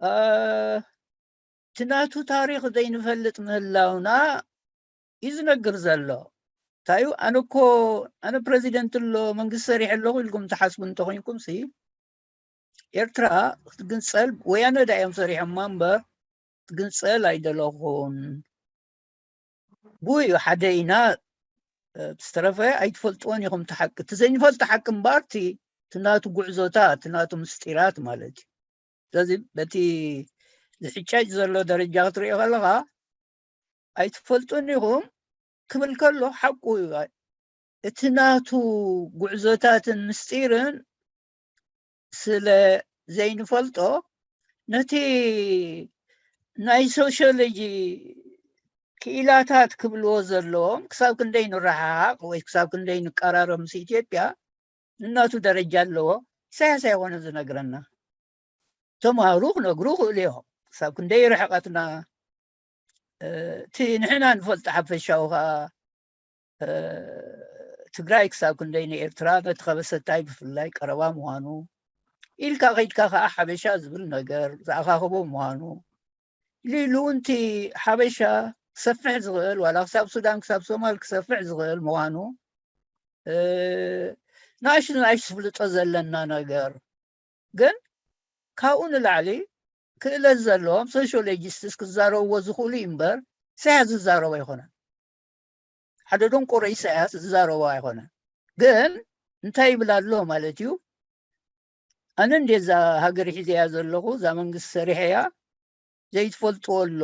እ፣ እቲ ናቱ ታሪኽ ዘይንፈልጥ ምህላውና እዩ ዝነግር ዘሎ። እንታይ እዩ? ኣነ እኮ፣ ኣነ ፕረዚደንት ኣሎ፣ መንግስቲ ሰሪሐ ኣለኹ ኢልኩም ትሓስቡ እንተኾይንኩም ሲ፣ ኤርትራ ክትግንጸል ወያነ ዳ እዮም ሰሪሖማ እምበር፣ ክትግንጸል ኣይደለኹን። ብኡ እዩ ሓደ ኢና፣ እ፣ ዝተረፈ ኣይትፈልጥዎን ኢኹም እቲ ሓቂ። እቲ ዘይንፈልጦ ሓቂ እምበር፣ እቲ፣ እቲ ናቱ ጉዕዞታት፣ እቲ ናቱ ምስጢራት ማለት እዩ። ስለዚ በቲ ዝሕጨጭ ዘሎ ደረጃ ክትሪኦ ከለኻ፣ ኣይትፈልጡን ኢኹም ክብል ከሎ ሓቁ እዩ። እቲ ናቱ ጉዕዞታትን ምስጢርን ስለ ዘይንፈልጦ፣ ነቲ ናይ ሶሽዮሎጂ ክኢላታት ክብልዎ ዘለዎም፣ ክሳብ ክንደይ ንረሓሓቕ ወይ ክሳብ ክንደይ ንቀራረብ ምስ ኢትዮጵያ፣ ንናቱ ደረጃ ኣለዎ። ኢሳያስ ኣይኮነ ዝነግረና። ተምሃሩ ክነግሩ ይኽእሉ እዮም። ክሳብ ክንደይ ርሕቐትና፣ እ፣ እቲ ንሕና ንፈልጦ ሓፈሻዊ ኸኣ፣ እ፣ ትግራይ ክሳብ ክንደይ ንኤርትራ ነቲ ከበሰታይ ብፍላይ ቀረባ ምዃኑ፣ ኢልካ ከይድካ ኸኣ ሓበሻ ዝብል ነገር ዝኣኻኽቦ ምዃኑ፣ ኢሉ ኢሉ እውን እቲ ሓበሻ ክሰፍሕ ዝኽእል፣ ዋላ ክሳብ ሱዳን፣ ክሳብ ሶማል ክሰፍሕ ዝኽእል ምዃኑ፣ እ፣ ንኣሽቱ ንኣሽቱ ፍልጦ ዘለና ነገር፣ ግን ካብኡ ንላዕሊ ክእለት ዘለዎም ሶሽዮሎጂስትስ ክዛረብዎ ዝኽእሉ እዩ እምበር፣ ኢሳያስ ዝዛረቦ ኣይኮነን። ሓደ ደንቆሮ ኢሳያስ ዝዛረቦ ኣይኮነን። ግን እንታይ ይብል ኣሎ ማለት እዩ? ኣነ እንደ እዛ ሃገር ሒዘያ ዘለኹ፣ እዛ መንግስቲ ሰሪሐያ፣ ዘይትፈልጥዎ ኣሎ።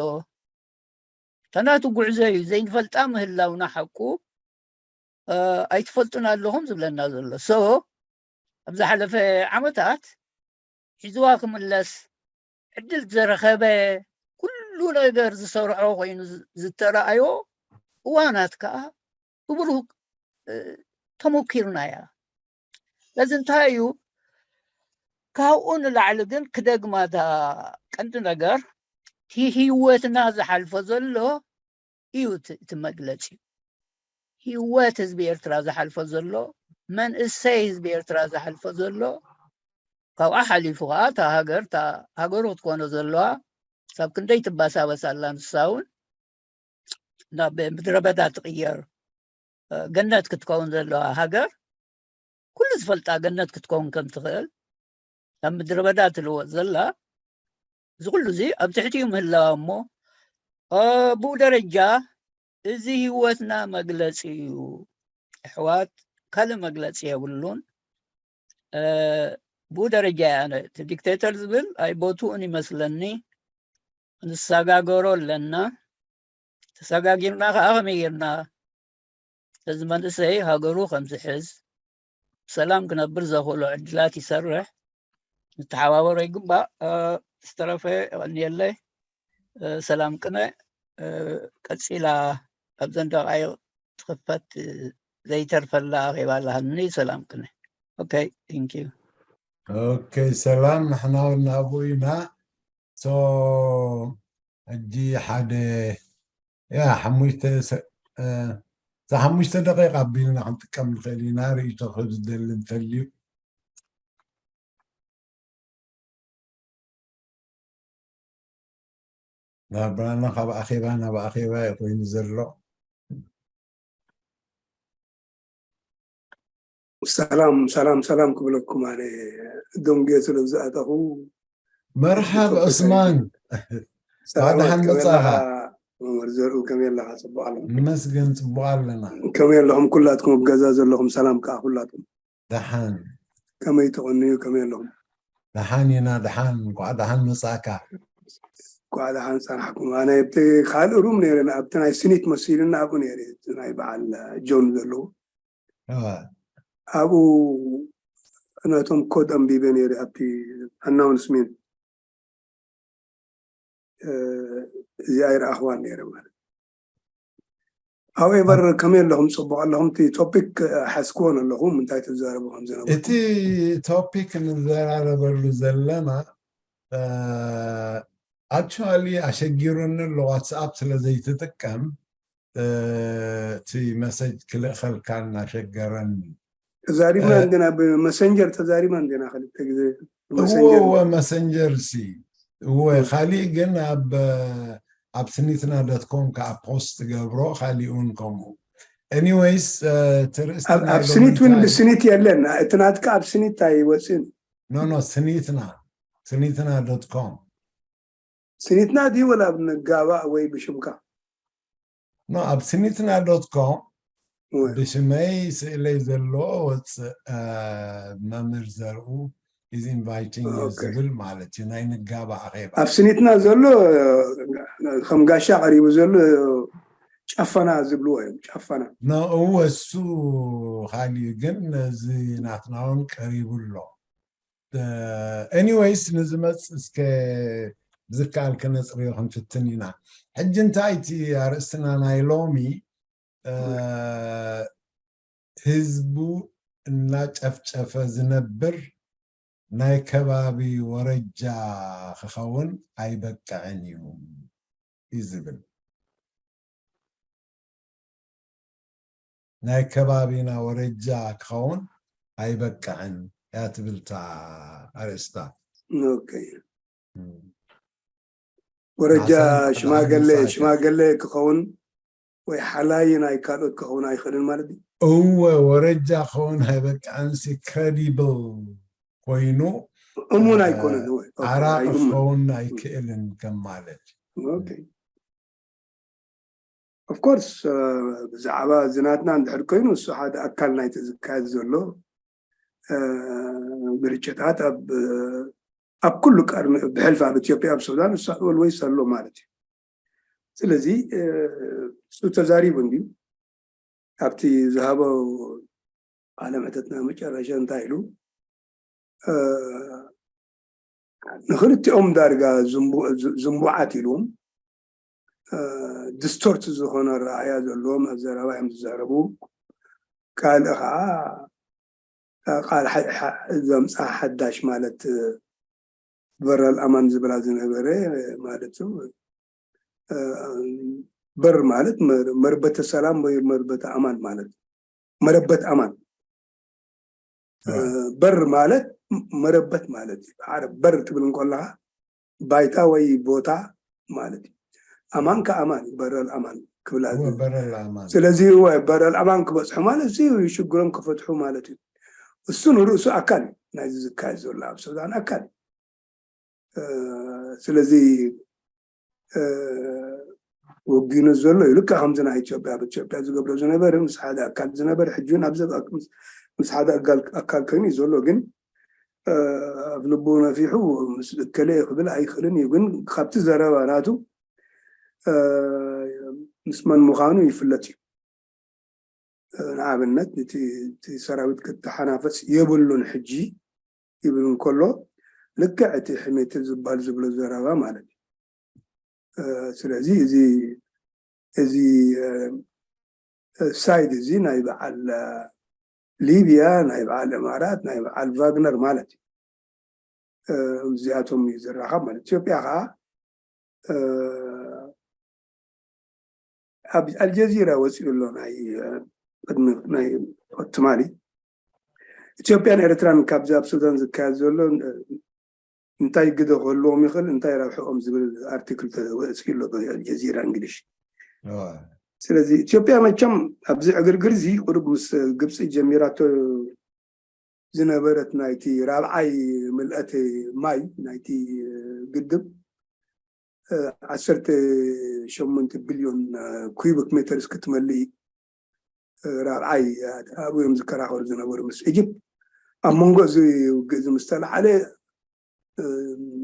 እታ ናቱ ጉዕዞ እዩ፣ ዘይንፈልጣ ምህላውና ሓቁ፣ እ፣ ኣይትፈልጡን ኣለኹም ዝብለና ዘሎ። ሶ፣ ኣብ ዝሓለፈ ዓመታት ሒዝዋ ክምለስ ዕድል ዘረኸበ፣ ኩሉ ነገር ዝሰርሖ ኮይኑ ዝ-፣ ዝተረኣዮ እዋናት ከኣ ብብሩህ፣ እ፣ ተሞኪርናያ። ስለዚ እንታይ እዩ፣ ካብኡ ንላዕሊ ግን ክደግማ እታ ቀንዲ ነገር፣ እቲ ህይወትና ዝሓልፎ ዘሎ እዩ እቲ፣ እቲ መግለጺ። ህይወት ህዝቢ ኤርትራ ዝሓልፎ ዘሎ፣ መንእሰይ ህዝቢ ኤርትራ ዝሓልፎ ዘሎ፣ ካብኣ ሓሊፉ ከኣ እታ ሃገር፣ እታ ሃገሩ ክትኮኖ ዘለዋ፣ ሳብ ክንደይ ትባሳበስ ኣላ ንሳ እውን፣ ናብ ምድረ በዳ ትቕየር፣ እ፣ ገነት ክትከውን ዘለዋ ሃገር፣ ኩሉ ዝፈልጣ ገነት ክትከውን ከም ትኽእል፣ ናብ ምድረ በዳ ትልወጥ ዘላ፣ እዚ ኩሉ እዚ ኣብ ትሕቲኡ ምህላዋ እሞ፣ እ፣ ብኡ ደረጃ እዚ ህይወትና መግለጺ እዩ። ኣሕዋት፣ ካልእ መግለጺ የብሉን። እ፣ ብኡ ደረጃ እየ ኣነ። እቲ ዲክቴተር ዝብል ኣይቦትኡን ይመስለኒ። ንሰጋገሮ ኣለና። ተሰጋጊርና ከኣ ከመይ ጌርና እዚ መንእሰይ ሃገሩ ከም ዝሕዝ፣ ብሰላም ክነብር ዘኽእሎ ዕድላት ይሰርሕ፣ ንተሓባበሮ ይግባእ። እ፣ ዝተረፈ የቐንየለይ። እ፣ ሰላም ቅነ። እ፣ ቀጺላ ኣብዘን ደቓይቕ ትኽፈት፣ እ፣ ዘይተርፈላ ኣኼባ ኣለሃኒ። ሰላም ቅነ። ኦኬ፣ thank you። ኦኬ፣ ሰላም፣ ንሕና እውን ናብኡ ኢና። ሶ፣ ሕጂ ሓደ፣ ያ፣ ሓሙሽተ ሰ-፣ እ፣ እዛ ሓሙሽተ ደቂቕ ኣቢልና ክንጥቀም ንኽእል ኢና፣ ርእይቶ ክህብ ዝደሊ እንተልዩ። ናብራና ካብ ኣኼባ ናብ ኣኼባ እዩ ኮይኑ ዘሎ። ሰላም፣ ሰላም፣ ሰላም ክብለኩም ኣነ ደንጉየ ስለ ዝኣተኹ። መርሓብ ይቅርታ ዑስማን። ሰላማት፣ ባድሓን ከመይ መጻኻ? ኣለኻ? መምህር ዘርኡ ከመይ ኣለኻ? ጽቡቕ ኣለኹ። ንመስገን፣ ጽቡቕ ኣለና። ከመይ ኣለኹም ኩላትኩም ኣብ ገዛ ዘለኹም? ሰላም ከኣ ኩላትኩም። ደሓን። ከመይ ትቕንዩ? ከመይ ኣለኹም? ደሓን ኢና፣ ደሓን። እንኳዕ ደሓን መጻእካ። እንኳዕ ደሓን ጸናሕኩም። ኣነ ኣብቲ ካልእ ሩም ነይረ፣ ኣብቲ ናይ ስኒት መሲሉኒ ኣብኡ ነይረ፣ እቲ ናይ በዓል ጆን ዘለዎ። እዋ። ኣብኡ ነቶም ኮድ ኣንቢበ ነይረ፣ ኣብቲ ኣናውንስሜንት። እ፣ እዚኣ ኣይረኣኽዋን ነይረ ማለት። ሃውኤቨር፣ ከመይ ኣለኹም? ጽቡቕ ኣለኹም? እቲ ቶፒክ ሓዝክዎን ኣለኹም፣ እንታይ ትዛረቡ ከም ዝነበርኩም? እቲ ቶፒክ ንዘራረበሉ ዘለና፣ እ፣ ኣክቹዋሊ ኣሸጊሩኒ ኣሎ፣ ዋትስኣፕ ስለ ዘይትጥቀም፣ እ፣ እቲ መሰጅ ክልእኸልካ እናሸገረኒ። ተዛሪብና እ፣ እንዲና፣ ብመሰንጀር ተዛሪብና እንዲና ክልተ ግዜ። እወ፣ መሰንጀር እወ፣ መሰንጀር ሲ። እወ፣ እ። ካሊእ ግን ኣብ፣ ኣብ ስኒትና ዶት ኮም ከኣ ፖስት ትገብሮ፣ ካሊእ እውን ከምኡ። ኤኒዌይስ፣ እ፣ እቲ ርእስቲ ኣብ፣ ናይ ኣብ ሎሚ ስኒት እውን እንታይ? ብስኒት የለን። እቲ ናትካ ኣብ ስኒት ኣይወፅእን። ኖ፣ ኖ፣ ስኒትና፣ ስኒትና ዶት ኮም። ስኒትና ድዩ ወላ ኣብ ንጋባእ ወይ ብሽምካ? ኖ፣ ኣብ ስኒትና ዶት ኮም እወ። ብሽመይ ስእለይ ዘሎ ወፅእ፣ እ፣ መምህር ዘርኡ is inviting you ኦኬ። ዝብል ማለት እዩ፣ ናይ ንጋባእ ኣኼባ። ኣብ ስኒትና ዘሎ፣ እ፣ ከም ጋሻ ቀሪቡ ዘሎ ጨፈና ዝብልዎ እዮም፣ ጨፈና። ኖ፣ እወ፣ እሱ ካሊእ ግን ነዚ ናትና እውን ቀሪቡ ኣሎ። እ፣ ኤኒዌይስ፣ ንዝመጽእ እስከ ብዝከኣል ከነጽርዮ ክንፍትን ኢና። ሕጂ እንታይ እቲ ኣርእስትና ናይ ሎሚ፣ እ፣ ህዝቡ እናጨፍጨፈ ዝነብር ናይ ከባቢ ወረጃ ክኸውን ኣይበቅዕን እዩ እዩ ዝብል። ናይ ከባቢና ወረጃ ክኸውን ኣይበቅዕን እያ ትብል እታ ኣርእስታ። ኦኬ። እም። ወረጃ ሓሳብ ሽማግሌ፣ ሓሳብ ሽማግሌ ክኸውን ወይ ሓላይ ናይ ካልኦት ክኸውን ኣይኽእልን ማለት እዩ? እወ፣ ወረጃ ክኸውን ኣይበቅዕን ሲ፣ ክሬዲብል ኮይኑ፣ እሙን እ፣ ኣይኮነን፣ እወ፣ ኦኬ፣ ኣራቒ ኣይእሙን። ክኸውን ኣይክእልን ከም ማለት እዩ። ኦኬ። ኦፍ ኮርስ፣ እ፣ ብዛዕባ እዚ ናትና እንድሕር ኮይኑ፣ እሱ ሓደ ኣካል ናይቲ ዝካየድ ዘሎ፣ እ፣ ግርጭታት ኣብ፣ ኣብ ኩሉ ቀርኒ፣ ብሕልፊ ኣብ ኢትዮጵያ፣ ኣብ ሱዳን፣ እሱ ኦልዌይስ ኣሎ ማለት እዩ። ስለዚ፣ እ፣ እሱ ተዛሪቡ እንድዩ። ኣብቲ ዝሃቦ ቃለ መሕተትና መጨረሻ እንታይ ኢሉ? እ፣ ንኽልቲኦም ዳርጋ ዝንቡ-፣ ዝ-፣ ዝንቡዓት ኢልዎም፣ እ፣ ዲስቶርት ዝኾነ ረኣያ ዘለዎም ኣብ ዘረባ እዮም ዝዛረቡ። ካልእ ኸዓ ቃል ሓ-፣ ሓ-፣ ዘምጽኣ ሓዳሽ ማለት፣ በረል ኣማን ዝብላ ዝነበረ ማለት እዩ። እ፣ በር ማለት መር-፣ መርበተ ሰላም ወይ መርበተ ኣማን ማለት እዩ። መረበት ኣማን። እ፣ በር ማለት መረበት ማለት እዩ። ዓረብ በር ትብል እንከለኻ ባይታ ወይ ቦታ ማለት እዩ። ኣማን ከኣማን እዩ፣ በረል ኣማን ክብላ እወ፣ ዝብል። በረል ኣማን። ስለዚ እወ፣ በረል ኣማን ክበጽሑ ማለት እዚ ሽግሮም ክፈትሑ ማለት እዩ። እሱ ንርእሱ ኣካል እዩ ናይዚ ዝካየድ ዘሎ ኣብ ሱዳን ኣካል እዩ። እ፣ ስለዚ፣ እ፣ ወጊኑ ዘሎ እዩ። ልክዕ ከምዚ ናይ ኢትዮጵያ፣ ኣብ ኢትዮጵያ ዝገብሮ ዝነበረ ምስ ሓደ ኣካል ዝነበረ፣ ሕጂ እውን ኣብዚ ኣብ፣ ምስ፣ ምስ ሓደ ኣጋል-፣ ኣካል ኮይኑ እዩ ዘሎ። ግን፣ እ፣ ኣብ ልቡ ነፊሑ ምስ እከለ ክብል ኣይኽእልን እዩ። ግን ካብቲ ዘረባ ናቱ፣ እ፣ ምስ መን ምዃኑ ይፍለጥ እዩ። እ፣ ንኣብነት፣ እቲ፣ እቲ ሰራዊት ክተሓናፈስ የብሉን ሕጂ ይብል እንከሎ፣ ልክዕ እቲ ሕሜቲ ዝበሃል ዝብሎ ዘረባ ማለት እዩ። እ፣ ስለዚ እዚ፣ እዚ፣ እ፣ እ፣ ሳይድ እዚ ናይ በዓል፣ እ፣ ሊብያ፣ ናይ በዓል እማራት፣ ናይ በዓል ቫግነር ማለት እዩ። እዚኣቶም እዩ ዝራኸብ ማለት። ኢትዮጵያ ከዓ ኣብ ኣልጀዚራ ወፂኡ ኣሎ። ናይ ቅድሚ ናይ ትማሊ ኢትዮጵያን ኤርትራን ካብዚ ኣብ ሱዳን ዝካየድ ዘሎ እንታይ ግደ ክህልዎም ይኽእል፣ እንታይ ረብሕኦም ዝብል ኣርቲክል ወፂኡ ኣሎ ብኣልጀዚራ እንግሊሽ። ስለዚ ኢትዮጵያ መቸም ኣብዚ ዕግርግር እዚ ቁሩብ ምስ ግብፂ ጀሚራቶ ዝነበረት ናይቲ ራብዓይ ምልአት ማይ ናይቲ ግድብ ዓሰርተ ሸሞንተ ቢልዮን ኩቢክ ሜተርስ ክትመልእ ራብዓይ ኣብኡ እዮም ዝከራኸሩ ዝነበሩ ምስ ኢጅፕት። ኣብ መንጎ እዚ ውግእ እዚ ምስ ተለዓለ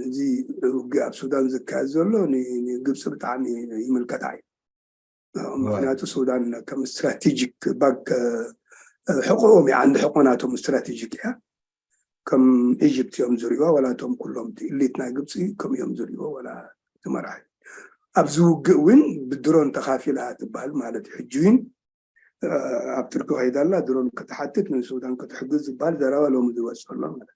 እዚ ውግእ ኣብ ሱዳን ዝካየድ ዘሎ ንግብፂ ብጣዕሚ ይምልከታ እዩ። ምክንያቱ ሱዳን ከም ስትራቴጂክ ባንክ ሕቆኦም እያ፣ ዓንዲ ሕቆ ናቶም ስትራቴጂክ እያ። ከም ኢጅፕት እዮም ዝሪእዋ፣ ዋላ እቶም ኩሎም ኢሊት ናይ ግብፂ ከም እዮም ዝሪእዎ፣ ዋላ እቲ መራሒ ኣብዚ ውግእ እውን ብድሮን ተኻፊላ ትበሃል ማለት እዩ። ሕጂ እውን ኣብ ቱርኪ ከይዳ ኣላ ድሮን ክትሓትት ንሱዳን ክትሕግዝ ዝበሃል ዘረባ ሎሚ ዝወፅእ ኣሎ ማለት እዩ።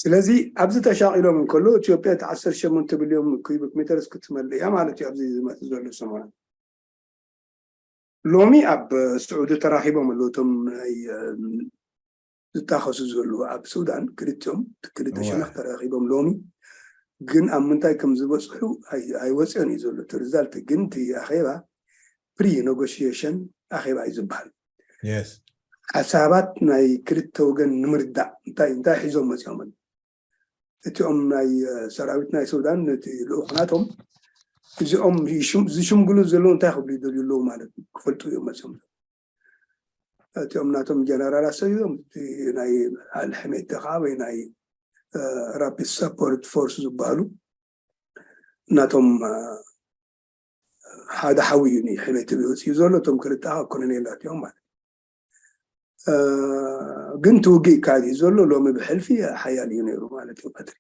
ስለዚ ኣብዚ ተሻቒሎም እንከሎ ኢትዮጵያ እቲ ዓሰርተ ሸሞንተ ቢልዮን ኩቢክ ሜተርስ ክትመልእ እያ ማለት እዩ። ኣብዚ ዝመፅእ ዘሎ ሰሙናት ሎሚ ኣብ ስዑዲ ተራኺቦም ኣለዉ እቶም ናይ ዝጣኸሱ ዘለዉ ኣብ ሱዳን ክልቲኦም ክልተ ሸነኽ ተራኺቦም ሎሚ ግን ኣብ ምንታይ ከም ዝበፅሑ ኣይወፅኦን እዩ ዘሎ እቲ ሪዛልት። ግን እቲ ኣኼባ ፕሪ ኔጎሽዬሽን ኣኼባ እዩ ዝበሃል። ሓሳባት ናይ ክልተ ወገን ንምርዳእ እንታይ እንታይ ሒዞም መፂኦም እቲኦም ናይ ሰራዊት ናይ ሱዳን ነቲ ልኡኽ ናቶም እዚኦም ዝሽምግሉ ዘለዉ እንታይ ክብሉ ይደልዩ ኣለዉ ማለት ክፈልጡ እዮም መፅኦም። እቲኦም ናቶም ጀነራል ኣሰዮም ናይ ኣልሕሜት ከዓ ወይ ናይ ራፒድ ሰፖርት ፎርስ ዝበሃሉ ናቶም ሓደ ሓዊ እዩ ንሕሜት ዝወፅኡ ዘሎ። እቶም ክልተ ኮሎኔላት እዮም ማለት ግን እቲ ውግእ ይካየድ እዩ ዘሎ። ሎሚ ብሕልፊ ሓያል እዩ ነይሩ ማለት እዩ ቀትሪ።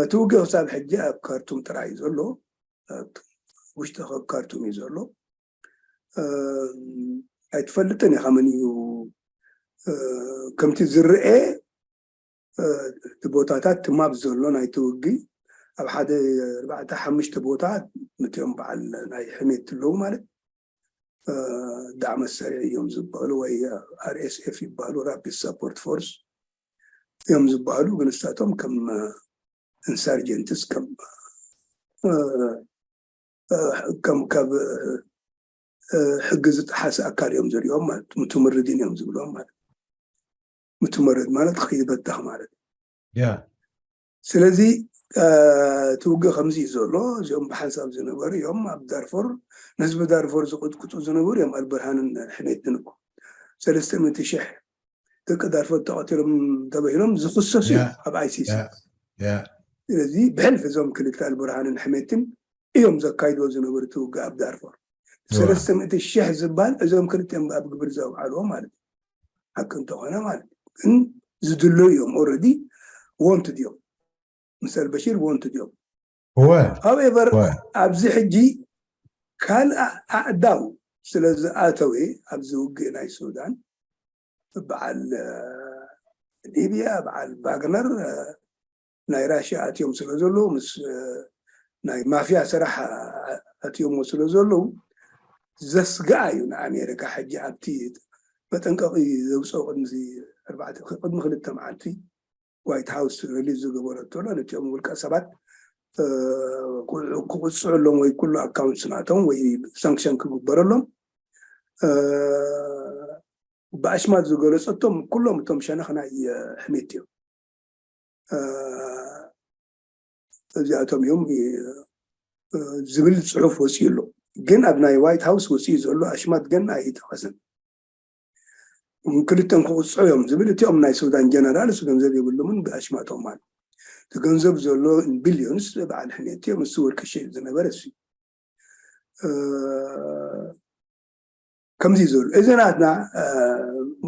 እቲ ውግእ ክሳብ ሕጂ ኣብ ካርቱም ጥራይ እዩ ዘሎ። ውሽጢ ካብ ካርቱም እዩ ዘሎ። ኣይትፈልጥን ኢኻ መን እዩ ከምቲ ዝረኤ እቲ ቦታታት ትማብ ዘሎ ናይቲ ውግእ ኣብ ሓደ ኣርባዕተ ሓሙሽተ ቦታ ምትኦም በዓል ናይ ሕሜት ኣለዉ ማለት ዳዕ መሳሪያ እዮም ዝበሃሉ ወይ ኣር ኤስ ኤፍ ይበሃሉ ራፒድ ሰፖርት ፎርስ እዮም ዝበሃሉ። ግን ንሳቶም ከም ኢንሳርጀንትስ ከም ከም ካብ ሕጊ ዝጠሓሰ ኣካል እዮም ዝሪኦም ማለት ምትምርድን እዮም ዝብሎም ማለት ምትምርድ ማለት ከይበተኽ ማለት ያ ስለዚ እቲ ውግእ ከምዚ እዩ ዘሎ። እዚኦም ብሓንሳብ ዝነበሩ እዮም ኣብ ዳርፎር ንህዝቢ ዳርፎር ዝቅጥቅጡ ዝነበሩ እዮም ኣልበርሃንን ሕሜትን እኮ ሰለስተ ሚእቲ ሽሕ ደቂ ዳርፎር ተቐቲሎም ተባሂሎም ዝኽሰሱ እዮም ኣብ ኣይሲሲ። ስለዚ ብሕልፊ እዞም ክልተ ኣልበርሃንን ሕሜትን እዮም ዘካይድዎ ዝነበሩ እቲ ውግእ ኣብ ዳርፎር። ሰለስተ ሚእቲ ሽሕ ዝበሃል እዞም ክልተ እዮም ኣብ ግብር ዘውዓልዎ ማለት እዩ። ሓቂ እንተኾነ ማለት እዩ። ግን ዝድለዩ እዮም ኦረዲ ወንትድ እዮም ምስ ኣልበሺር ወንትድ እዮም። እወ ሃውኤቨር እወ ኣብዚ ሕጂ ካልእ ኣእዳው ስለ ዝኣተወ ኣብዚ ውግእ ናይ ሱዳን በዓል ሊብያ በዓል ቫግነር ናይ ራሽያ ኣትዮም ስለ ዘለዉ ምስ ናይ ማፍያ ስራሕ ኣትዮሞ ስለ ዘለዉ ዘስግኣ እዩ ንኣሜሪካ ሕጂ ኣብቲ መጠንቀቂ ዘውፅኦ ቅድሚ ኣርባዕተ ቅድሚ ክልተ መዓልቲ ዋይት ሃውስ ሪሊዝ ዝገበረቶ ኣሎ ነቲኦም ውልቀ ሰባት ክቕፅዑሎም ወይ ኩሉ ኣካውንትስ ናቶም ወይ ሳንክሽን ክግበረሎም ብኣሽማት ዝገለፀቶም ኩሎም እቶም ሸነኽ ናይ ሕሜት እዮም። እዚኣቶም እዮም ዝብል ፅሑፍ ወፂኡ ኣሎ። ግን ኣብ ናይ ዋይት ሃውስ ወፂኡ ዘሎ ኣሽማት ግን ኣይጠቐሰን። ክልተን ክቕፅዑ እዮም ዝብል እቲኦም ናይ ሱዳን ጀነራል እሱ ገንዘብ የብሎምን ብኣሽማቶም ማለት እቲ ገንዘብ ዘሎ ቢልዮንስ በዓል ሕሜት እዮም። እሱ ወርቂ ሸይጥ ዝነበረ እሱ ከምዚ እዩ ዘሎ። እዚ ናትና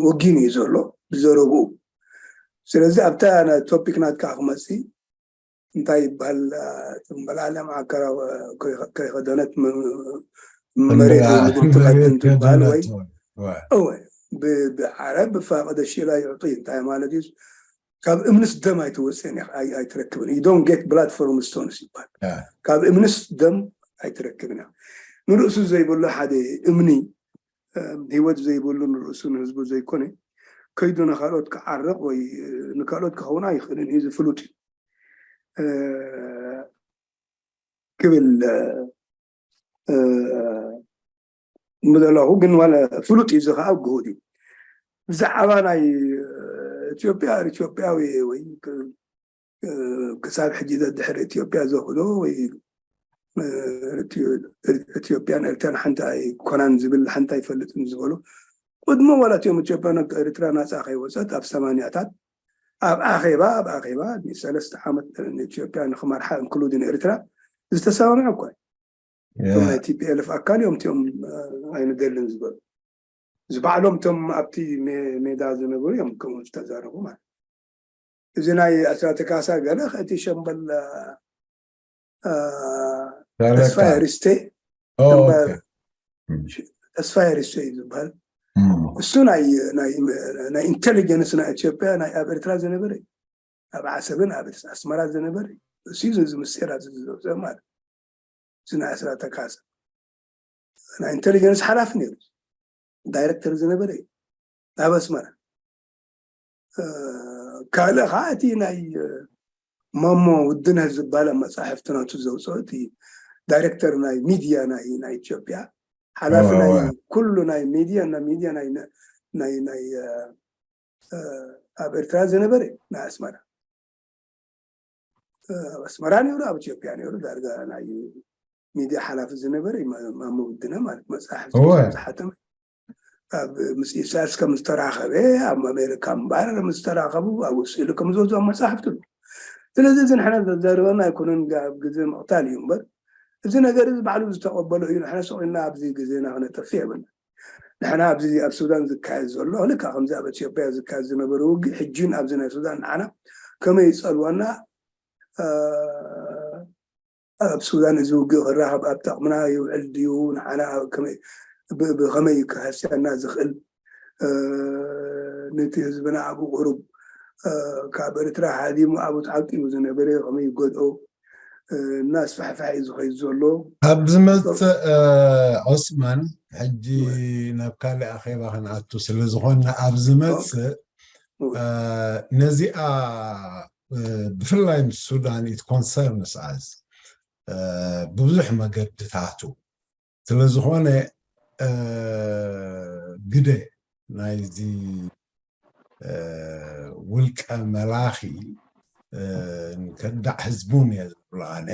ወጊኑ እዩ ዘሎ ብዘረብኡ። ስለዚ ኣብታ ቶፒክ ናትካ ክመፅእ እንታይ ይበሃል? ትንበላለ ማዕከራ ከይኸደነት መሬት ምግቢ ትበሃል ወይ እወ ብዓረብ ብፋቅደ ሽላ ይዕጢ እንታይ ማለት እዩ? ካብ እምንስ ደም ኣይትወፅእን እያ፣ ኣይ- ኣይትረክብን። You don't get blood from stones ይባል። ያ። ካብ እምንስ ደም ኣይትረክብን እያ። ንርእሱ ዘይብሉ ሓደ እምኒ፣ እም፣ ህይወት ዘይብሉ ንርእሱ ንህዝቡ ዘይኮነ፣ ከይዱ ንካልኦት ክዓርቕ ወይ፣ እ፣ ንካልኦት ክኸውን ኣይኽእልን እዩ። እዚ ፍሉጥ እዩ። እ፣ ክብል፣ እ፣ ምደለኹ፣ ግን ዋላ ፍሉጥ እዩ፣ እዚ ከዓ ግሁድ እዩ። ብዛዕባ ናይ፣ እ፣ ኢትዮጵያ፣ ኢትዮጵያዊ ወይ ክ- እ፣ ክሳብ ሕጂ ዘድሕር ኢትዮጵያ ዘኽእሎ ወይ፣ እ፣ ኢትዮ- ኢትዮጵያን ኤርትራን ሓንቲ ኣይኮናን ዝብል፣ ሓንቲ ኣይፈልጥን ዝበሉ፣ ቅድሚ ዋላ እቲኦም ኢትዮጵያ ናብ ኤርትራ ናፃ ከይወፀት ኣብ ሰማንያታት ኣብ ኣኼባ፣ ኣብ ኣኼባ ንሰለስተ ዓመት ንኢትዮጵያ ንክመርሓ፣ እንክሉድን ኤርትራ፣ ዝተሰማምዑ እኳ እዮም። እቶም ናይ ቲ ፒ ኤል ኤፍ ኣካል እዮም፣ እቲኦም፣ እ፣ ኣይንደልን ዝበሉ። እዚ ባዕሎም እቶም ኣብቲ ሜ- ሜዳ ዝነበሩ እዮም ከምኡ ዝተዛረቡ ማለት። እዚ ናይ ኣስራተ ካሳ ገለ ከእቲ ሸምበል፣ እ፣ ተስፋ ርስቴ፣ ሸምበል ተስፋ ርስቴ እዩ ዝበሃል። እሱ ናይ ናይ ናይ ኢንቴሊጀንስ ናይ ኢትዮጵያ ናይ ኣብ ኤርትራ ዝነበረ እዩ። ኣብ ዓሰብን ኣብ ኣስመራ ዝነበረ እዩ። እሱ እዩ እዚ ምስጢር ኣብዚ ዝዘውፀ ማለት። እዚ ናይ ኣስራተ ካሳ ናይ ኢንቴሊጀንስ ሓላፊ ነይሩ፣ ዳይሬክተር ዝነበረ እዩ ኣብ ኣስመራ። እ፣ ካልእ ከዓ እቲ ናይ፣ እ፣ ማሞ ውድነህ ዝበሃል መፃሕፍቲ ናቱ ዘውፅኦ እቲ ዳይሬክተር ናይ ሚድያ ናይ ናይ ኢትዮጵያ ሓላፊ ናይ ኩሉ ናይ ሚድያ ናይ ሚድያ ናይ ናይ ናይ እ፣ እ፣ ኣብ ኤርትራ ዝነበረ ናይ ኣስመራ፣ እ፣ ኣብ ኣስመራ ነይሩ፣ ኣብ ኢትዮጵያ ነይሩ። ዳርጋ ናይ ሚድያ ሓላፊ ዝነበረ እዩ። ማ- ማሞ ውድነህ ማለት መፅሓፍቲ እወ። ዝሓተመ ኣብ ምስ ኢሳያስ ከም ዝተራኸበ፣ ኣብ ኣሜሪካ እምበር ምስ ተራኸቡ፣ ኣብ ውስኢሉ ከም ዝወፅኦም መፅሓፍቲ ኣሎ። ስለዚ እዚ ንሕና ዘዛርበና ኣይኮነን፣ ጋ- ኣብ ግዜ ምቕታል እዩ እምበር፣ እዚ ነገር እዚ ባዕሉ ዝተቐበሎ እዩ። ንሕና ስቕ ኢልና ኣብዚ ግዜና ክነጠፍእ የብልና። ንሕና ኣብዚ ኣብ ሱዳን ዝካየድ ዘሎ፣ ልክዕ ከምዚ ኣብ ኢትዮጵያ ዝካየድ ዝነበረ ውግእ፣ ሕጂን ኣብዚ ናይ ሱዳን ንዓና ከመይ ይፀልወና፣ እ፣ ኣብ ሱዳን እዚ ውግእ ክራኸብ ኣብ ጥቕምና ይውዕል ድዩ፣ ንዓና ከመይ ብ- ብኸመይ ክሃስያና ዝኽእል፣ እ፣ ነቲ ህዝብና ኣብኡ ቁሩብ፣ እ፣ ካብ ኤርትራ ሃዲሙ ኣብኡ ተዓቂቡ ዝነበረ ከመይ ይጎድኦ፣ እ፣ እናስፋሕፋሕ እዩ ዝኸይድ ዘሎ። ኣብ ዝመፅእ፣ እ፣ ዑስማን፣ ሕጂ ናብ ካልእ ኣኼባ ክንኣቱ ስለ ዝኾንና፣ ኣብ ዝመፅእ፣ እ፣ ነዚኣ፣ እ፣ ብፍላይ ምስ ሱዳን፣ it concerns us፣ እ፣ ብብዙሕ መገድታቱ ስለ ዝኾነ፣ እ፣ ግደ ናይዚ፣ እ፣ ውልቀ መላኺ፣ እ፣ ከዳዕ ህዝቡን እየ ዝብሎ ኣነ።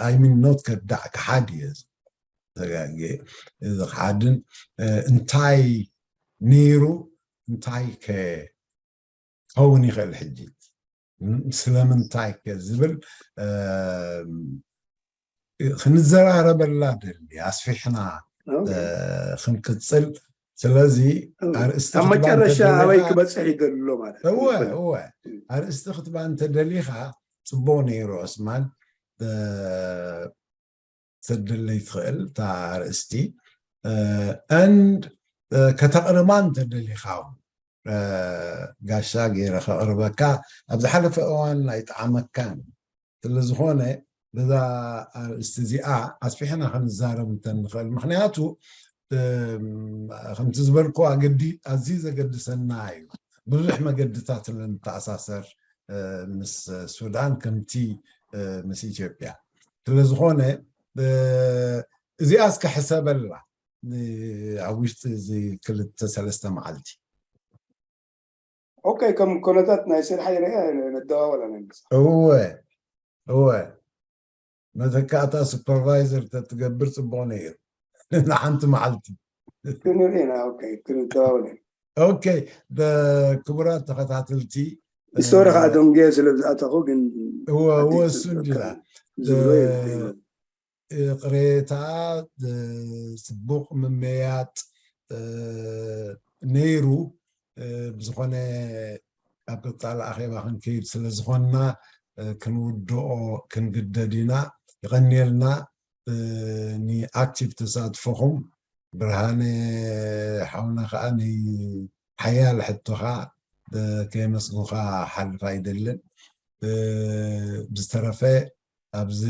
I mean, not ከዳዕ፣ ክሓድ እየ ዝብሎ። ተጋግየ፣ እዚ ክሓድን፣ እ፣ እንታይ ነይሩ፣ እንታይ ከ ክኸውን ይኽእል ሕጂ? ም- ስለምንታይ ከ ዝብል፣ እ፣ ክንዘራረበላ ደሊ፣ ኣስፊሕና፣ ኦኬ። እ፣ ክንቅጽል። ስለዚ ኦኬ። ኣርእስቲ ኣብ ክትባ መጨረሻ እንተደሊኻ ኣበይ ክበጽሕ ይደሎ ማለት እዩ? እወ፣ ይፈልጥ። እወ። እም። ኣርእስቲ ክትባ እንተደሊኻ ጽቡቕ ነይሩ ዑስማን። እ፣ ተድለይ ትኽእል እታ ኣርእስቲ። እ፣ and፣ እ፣ ከተቕርባ እንተደሊኻ እውን፣ እ፣ ጋሻ ገይረ ከቕርበካ፣ ኣብ ዝሓለፈ እዋን ኣይጠዓመካን። ስለ ዝኾነ፣ በዛ ኣርእስቲ እዚኣ ኣስፊሕና ክንዛረብ እንተንኽእል። ምኽንያቱ፣ እም፣ ከምቲ ዝበልኩ ኣገዲ-፣ ኣዝዩ ዘገድሰና እዩ። ብዙሕ መገድታት ንተኣሳሰር፣ እ፣ ምስ ሱዳን ከምቲ፣ እ፣ ምስ ኢትዮጵያ። ስለ ዝኾነ፣ እ፣ እዚኣ እስከ ሕሰበላ፣ እ፣ ኣብ ውሽጢ እዚ ክልተ ሰለስተ መዓልቲ። ኦኬ፣ ከም ኩነታት ናይ ስራሕ ይርአ፣ ንደዋወላ ናይ ምሳሕ። እወ፣ እወ። መተካእታ ሱፐርቫይዘር ተትገብር ጽቡቕ ነይሩ። ንሓንቲ መዓልቲ። ክንርኢ ኢና፣ ኦኬ፣ ክንደዋወል ኢና። ኦኬ፣ ደ-፣ ክቡራት ተኸታተልቲ፣ ስቶሪ እ፣ ከዓ ደንጉየ ስለ ዝኣተኹ ግን እወ፣ እወ፣ ሓቲት እሱ እንዲላ። ዝብሎ የብለይን። ይቕሬታ፣ እ፣ ጽቡቕ ምምያጥ፣ እ፣ ነይሩ። እ፣ ብዝኾነ ኣብ ቀጻሊ ኣኼባ ክንከይድ ስለ ዝኾንና፣ እ፣ ክንውድኦ ክንግደድ ኢና። የቐንየልና፣ እ፣ ንኣክቲቭ ተሳትፎኹም። ብርሃነ ሓውና ከኣ ንሓያል ሕቶኻ ከየመስግንካ ሓልፍ ኣይደልን። ብዝተረፈ ኣብዚ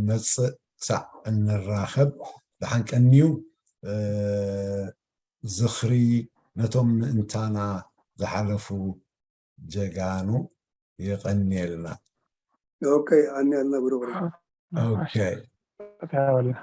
መፅእ ክሳዕ እንራኸብ ደሓን ቀንዩ። ዝኽሪ ነቶም ምእንታና ዝሓለፉ ጀጋኑ። የቐንየልና። ኦኬ፣ ኣንያልና ብሩክ። ኦኬ። ተባልና።